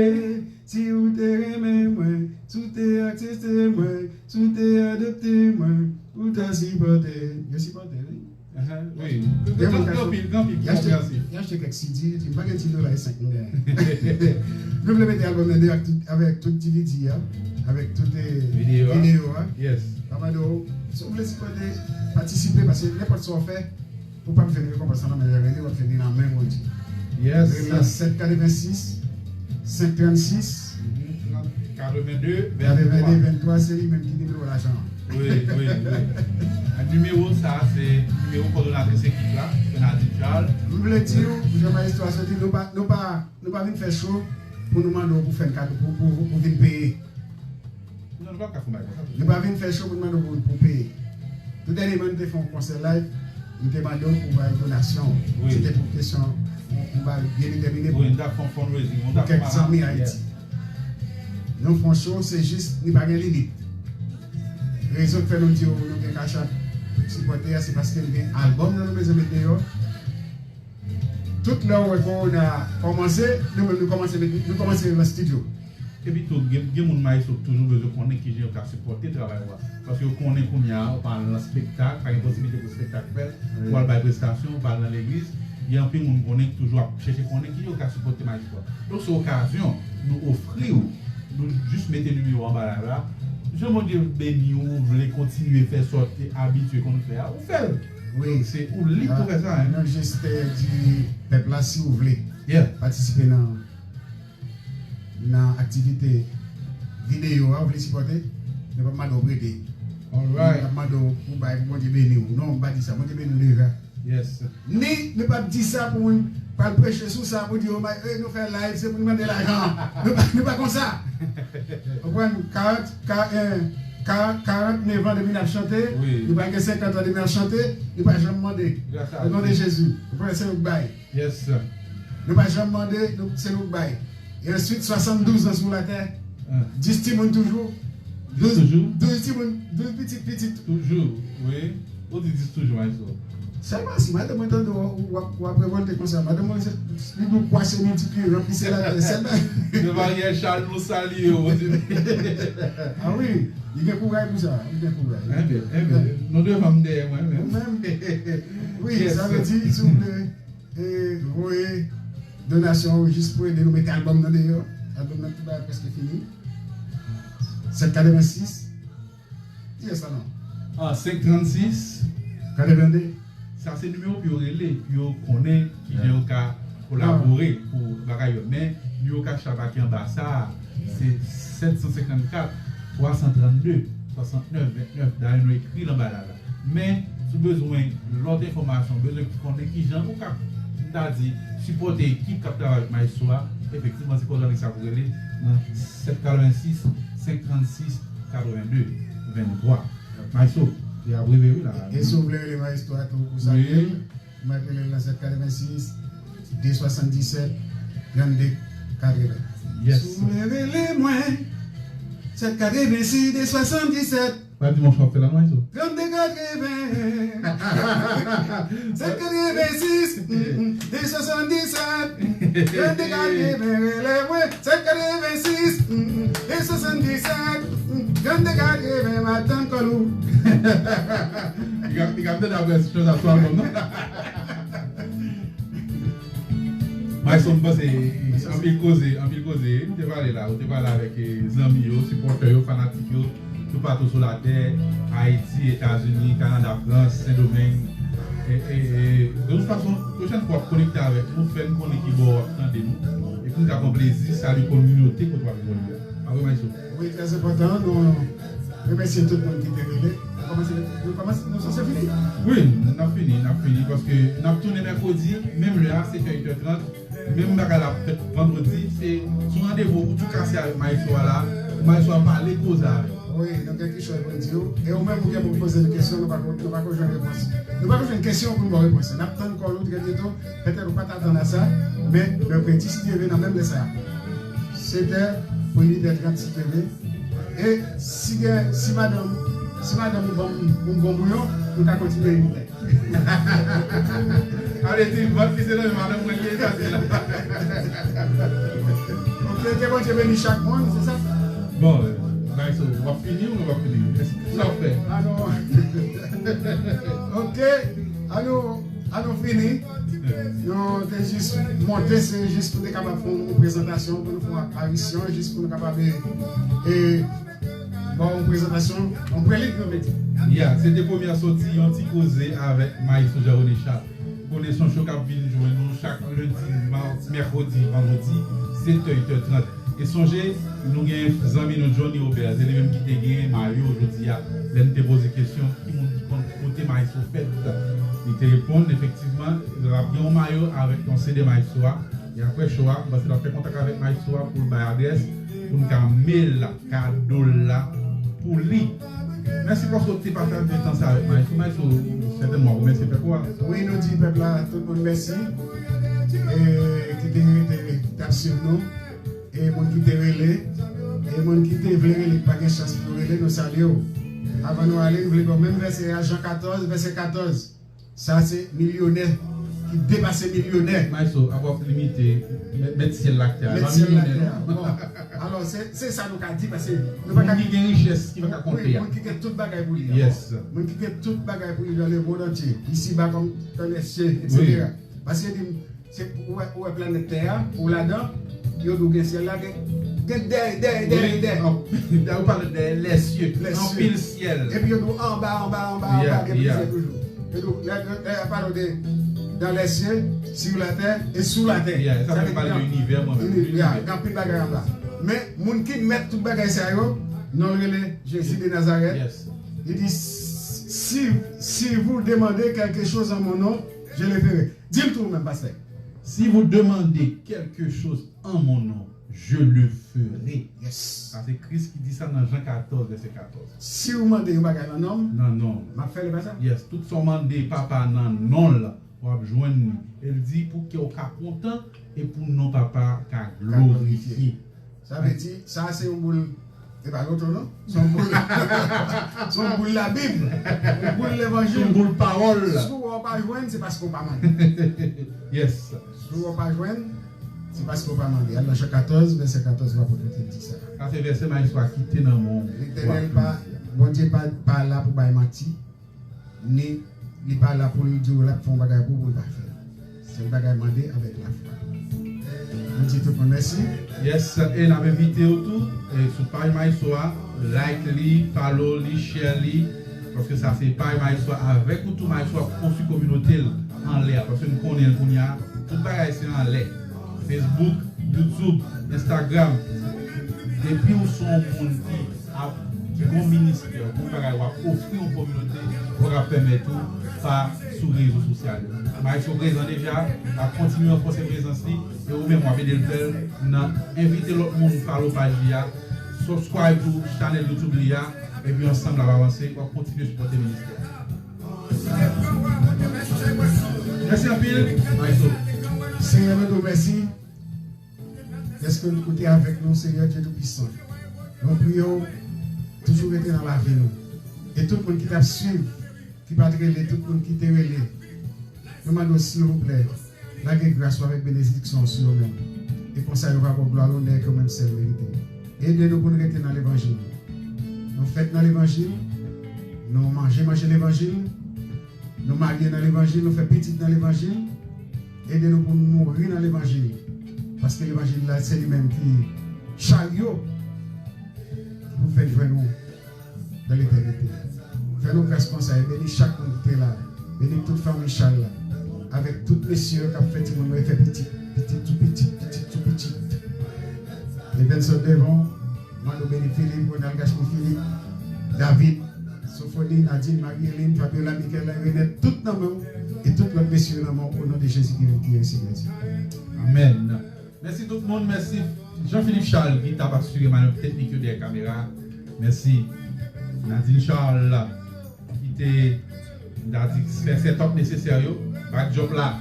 Si ou te renmen mwen, si ou te aksepte mwen, si ou te adopte mwen, ou ta sipòte. Yo sipòte, wi. Wi. Gen moun ki achte, y achte kèk C D, li di, "M pa gen ti dola, e senk m genyen." Nou vle mete albòm nan deyò ak tout, avèk tout D V D a, avèk tout, eh, videyo a. Videyo a. Yes. Pa mande w, si w vle sipòte, patisipe, paske nenpòt sa w fè, ou p ap jwenn rekonpans lan nan men Jean René, w ap jwenn li nan men Bondye. Yes. Rele sèt katrevensis, senk trannsis, mhm, trant, katrevende, venntwa. Katrevende, venntwa, se li menm ki nimewo lajan an. Wi, wi, wi. A, nimewo sa a, se nimewo kòdonatris ekip la, sè Nadine Charles. M vle di w, jan maestro a soti, nou pa, nou pa, nou pa vin fè cho pou nou mande w pou fè n kado, pou, pou, pou vin peye. Non, nou p ap ka fè yon bagay konsa. Nou pa vin fè cho pou n mande w pou, pou peye. Tou dènyèman, nou te fè yon konsè live, nou te mande w pou bay donasyon. Wi. Se te pou kesyon, yon, yon bagay byen detèmine pou, wi, nou t ap fè yon fundraising, nou t ap fè yon kèk zanmi Ayiti. Nou fè yon cho, se jis, li pa gen limit. Rezon k fè nou di w nou gen Cash App, sipòte a, se paske nou gen albòm nan nou bezwen met deyò. Tout lè w wè kowona kòmanse, nou menm nou kòmanse met, nou kòmanse nan estidyo. Epi tou, gen, gen moun maestro ki toujou bezwen konnen kijan yo ka sipòte travay ou a. Paske yo konnen kounye a, ou pa al nan spektak, pa gen posiblite pou spektak fèt, wi, ou al bay prestasyon, ou pa al nan legliz. Gen anpil moun konnen ki toujou ap chèche konnen kijan yo ka sipòte maestro a. Donk, se okazyon nou ofri w, nou jis mete nimewo anba live la. Jan Bondye beni w, ou vle kontinye fè sa w te abitye konn fè a, ou fè l. Wi. Donk, se ou lib pou fè sa, hein. Nou jis te di pèp la, si w vle patisipe nan, nan aktivite videyo a, ou vle sipòte, nou p ap mande w prete. Alright. Nou p ap mande w pou bay, pou Bondye beni w. Non, m pa di sa. Bondye beni w deja. Yes. Ni nou p ap di sa pou moun pral preche sou sa, pou di, "Oh, eh, nou fè live, se pou nou mande lajan." Nou pa, nou pa konsa. Ou konprann? Karant, ka, eh, ka, karant nèf an depi n ap chante, wi, nou pral gen senkant an depi n ap chante, nou pa janm mande. O non de Jezi. Ou konprann? Se nou k bay. Yes, sir. Nou pa janm mande, nou, se nou k bay. E answit, swasanndouz an sou latè, dis timoun toujou. Dis toujou? Douz timoun, douz pitit, pitit. Toujou, wi. Ou di dis toujou, maestro. Sèlman si madanm mwen tande w, w ap, w ap revòlte konsa. Madanm mwen, se, li dwe kwase midi ki ranpli se latè. Sèlman. Se maryaj Charles nou salye yo, ou di. A wi, li gen kouray pou sa, li gen kouray. Enben, enben, nou devan m dèyè mwen menm. Ou menm. Wi, sa vle di, si w vle, e voye donasyon ou jis pou ede nou mete albòm nan deyò. Albòm nan tout bagay prèske fini. Sèt katrevensis. Kiyès la non? Ah, senk trannsis. Katrevende. Sa se nimewo pou yo rele, pou yo konnen kijan yo ka kolabore pou bagay yo. Men, nimewo Cash App ki anba sa a, se sèt san senkannkat, twa san trannde, swasantnèf ventnèf. Dayè, nou ekri l anba la la. Men, si w bezwen lòt enfòmasyon, bezwen konnen kijan ou ka, m ta di, sipòte ekip k ap travay avèk maestro a, efektivman, se kòdonatris sa pou rele nan sèt katrevensis, senk trannsis katrevenndez venntwa. Maestro, li ap rive wi la. E si w vle rele Maestro a tou pou sa, wi. Mwen rele l nan sèt katrevensis, de swasanndisèt, trannde katreven. Yes. Si w vle rele mwen, sèt katrevensis, de swasanndisèt. Pa dimanch w ap fè la non, Maestro? Trannde katreven. Sèt katrevensis, mm, mm, de swasanndisèt. Trannde katreven, rele mwen. Sèt katrevensis, mm, mm, de swasanndisèt. Mm, trannde katreven, m ap tann kòl ou. Li ka, li ka tande apre chante sa sou albòm nan. Maestro, m panse anpil koze, anpil koze. Nou te pale la, ou te pale avèk, eh, zanmi yo, sipòtè yo, fanatik yo, toupatou sou latè, Ayiti, Etazini, Kanada, Frans, Sendomeng. E, e, e, de tout fason, pwochèn fwa w ap konekte avèk nou, fè n konnen ki bò w ap tande nou. Epi n ka pran plezi, salye kominote kote w ap evolye a. Pa vre, Maestro? Wi, trè enpòtan. Nou remèsye tout moun ki te rele. Nou kòmanse, nou kòmanse, nou sanse fini? Wi, n ap fini, n ap fini, paske n ap tounen mèkredi, menm lè a, sèt è, uit è trant, menm bagay la ap fèt vandredi, se sou randevou ou tou kase avèk Maestro a la, pou Maestro a pale koze avè w. Wi, nou gen kèk chòz pou n di w. E ou menm, ou gen pou poze n kesyon, nou pa ko, nou pa ko jwenn repons. Nou pa ko jwenn kesyon pou n ba w repons. N ap tann kòl ou trè byento. Petèt ou pa t atann a sa, men mèkredi, si Dye vle, nan menm lè sa a. Sèt è pou uit è trant, si Dye vle. E si gen, si madanm, si madanm ou ban m yon bon bouyon, nou ka kontinye uit è. Ale di, vant ki se nan men madanm mwen li ye, sa se la. Ok, ke Bondye beni chak moun, se sa? Bon, Maestro, w ap fini ou nou p ap fini? Èske sa w fè? Ah non. Ok, an nou, an nou fini. Nou te jis monte, se jis pou te kapab fè yon prezantasyon, pou nou fè yon aparisyon, jis pou nou kapab, e, ba w yon prezantasyon, yon prelik, nou vle di. Ya, se te premyè sòti, yon ti koze avèk Maestro Jean René Charles. Konnen se yon show k ap vin jwenn nou chak lendi, ma-, mèkredi, vandredi, sèt è, uit è trant. E sonje, nou gen zanmi nou Johnny Robert, se li menm ki te gen mayo jodi a. Lè n te poze kesyon, ki moun ki konn kote Maestro fèt, li te reponn, efektivman, l ap gen yon mayo avèk yon C D Maestro a. E apre show a, m panse l ap fè kontak avèk Maestro a pou l bay adrès, pou n ka mete kado l la pou li. Mèsi paske w te pataje tan sa avèk Maestro. Maestro, sètènman, w remèsye pèp ou a. Wi, nou di pèp la, tout moun mèsi. E ki te rete, ki t ap swiv nou. E moun ki te rele. E moun ki te vle rele, ki pa gen chans pou rele, nou salye w. Avan nou ale, nou vle ba w menm vèsè a, Jan katòz, vèsè katòz. Sa se milyonè ki depase milyonè. Maestro, ap w ap limite, mèt, mèt syèl la ak tè a. Mèt syèl la ak tè a. Bon. Alò, se, se sa nou ka di, paske nou pa ka. Moun ki gen richès ki pa ka konte a. Wi, moun ki gen tout bagay pou li. Yes. Moun ki gen tout bagay pou li dans le monde entier. Isiba kòm dans les cieux, et cetera. Paske di m, se, ou wè, ou wè planèt tè a, ou ladan, yo di w gen syèl la, gen, gen dèyè, dèyè, dèyè, dèyè. Wi, an-, yo pale de les cieux, anpil syèl. Epi yo di w anba, anba, anba, anba, gen plizyè toujou. Yo di w, lè, lè, lè y ap pale w de dans les cieux, sur la terre et sous la terre. Yeah, sa fè m pale de inivè, mwen menm, inivè. Gen anpil bagay anba. Men, moun ki mèt tout bagay sa yo, non l rele Jezi de Nazarèt. Yes. Li di, si, si vous demandez quelque chose en mon nom, je le ferai. Di l tou ou menm, pastè. Si vous demandez quelque chose en mon nom, je le ferai. Yes. Sa se Kris ki di sa nan Jan katòz, vèsè katòz. Si w mande yon bagay nan non m, nan non m, m ap fè l, e pa sa? Yes, tout sa w mande Papa nan non l, w ap jwenn li. E l di pou kè w ka kontan e pou non Papa ka glorifye. Sa vle di, sa se yon boul, se pa loto non. Se yon boul, se yon boul Labib. Yon boul levanjil. Se yon boul pawòl. Si w pa jwenn, se paske w pa mande. Yes. Si w pa jwenn, se paske w pa mande. Al nan Jan katòz, vèsè katòz, w ap wè kote l di sa. Sa se vèsè Maestro a kite nan men w. Letènèl pa, Bondye pa, pa la pou bay manti. Ni li pa la pou l di w l ap fè yon bagay pou ou pou l pa fè l. Se yon bagay mande avèk lafwa. Nou di tout moun mèsi. Yes, e n ap envite w tou, e, sou paj Maestro a, like li, follow li, share li, paske sa se paj Maestro a, avèk ou tou Maestro ap konstwi kominote l anlè a, paske n konnen l kounye a, tout bagay se anlè. Facebook, YouTube, Instagram. Depi w se yon moun ki ap, ki gon ministè, gon bagay w ap ofri yon kominote, w ap pèmèt ou pa sou rezo sosyal yo. Maestro prezan deja, l ap kontinye ranfòse prezans li, e ou menm w ap ede l fè l nan envite lòt moun follow paj li a, subscribe to chanèl YouTube li a, epi ansanm n ap avanse, w ap kontinye sipòte ministè a. Mèsi anpil, Maestro. Senyè, nou di w mèsi dèske ou te avèk nou, Senyè Dye Toupisan. Nou priye w, toujou rete nan lavi nou. E tout moun ki t ap swiv, ki pa t rele, tout moun ki te rele, nou mande w, silvouplè, lage gras ou avèk benediksyon w sou yo menm. E konsa, yo va ba w glwa, lonè ke w menm sèl merite. Ede nou pou n rete nan levanjil. Nou fèt nan levanjil. Nou manje, manje levanjil. Nou marye nan levanjil. Nou fè pitit nan levanjil. Ede nou pou n mouri nan levanjil. Paske levanjil la, se li menm ki charyo ki pou fè n jwenn ou nan letènite. Fè nou gras konsa e beni chak moun ki te la. Beni tout fanmi Charles la. Avèk tout mesye yo k ap fè timoun yo e fè pitit, pitit sou pitit, pitit sou pitit. Evenson Devon, Mando Beni Philippe, Ronald Gachemont Philippe, David, Sofoni, Nadine, Marie-Hélène, Fabiola, Michaela, Renette, tout nan men w, e tout lòt mesye yo nan men w, o non de Jezi ki viv, ki resevwa Dye. Amèn. Mèsi tout moun, mèsi Jean Philippe Charles ki t ap asire manèv teknik yo dèyè kamera. Mèsi Nadine Charles ki te, m ta di, fè setup nesesè yo. Backdrop la,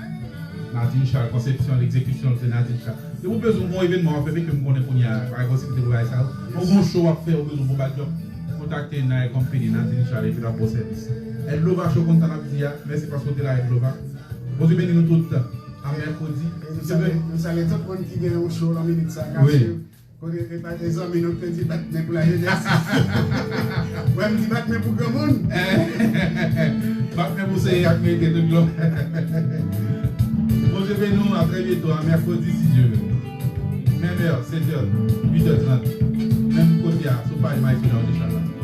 Nadine Charles, konsepsyon, egzekisyon, se Nadine Charles. Depi w bezwen yon evènman w ap fè, mete m konnen kounye a, pa gen posiblite pou bagay sa yo. Ou gen yon show w ap fè, ou bezwen yon bon backdrop, kontakte Naya Company, Nadine Charles, epi l ap ba w sèvis. Edlova Show konn sa n ap di a, mèsi paske w te la, Edlova. Bondye beni nou tout. A mèkredi. E nou salye, nou salye tout moun ki gen yon show nan minit sa k ap swiv. Kote e pa de zanmi nou te di bat men pou lajenès. Mwen m di bat men pou granmoun. Bat men pou Senyè a k merite tout glwa. Bondye beni w, a trè byento, a mèkredi si Dye vle. Menm è, sèt è, uit è trant. Menm kote a, sou paj Maestro Jean Charles la.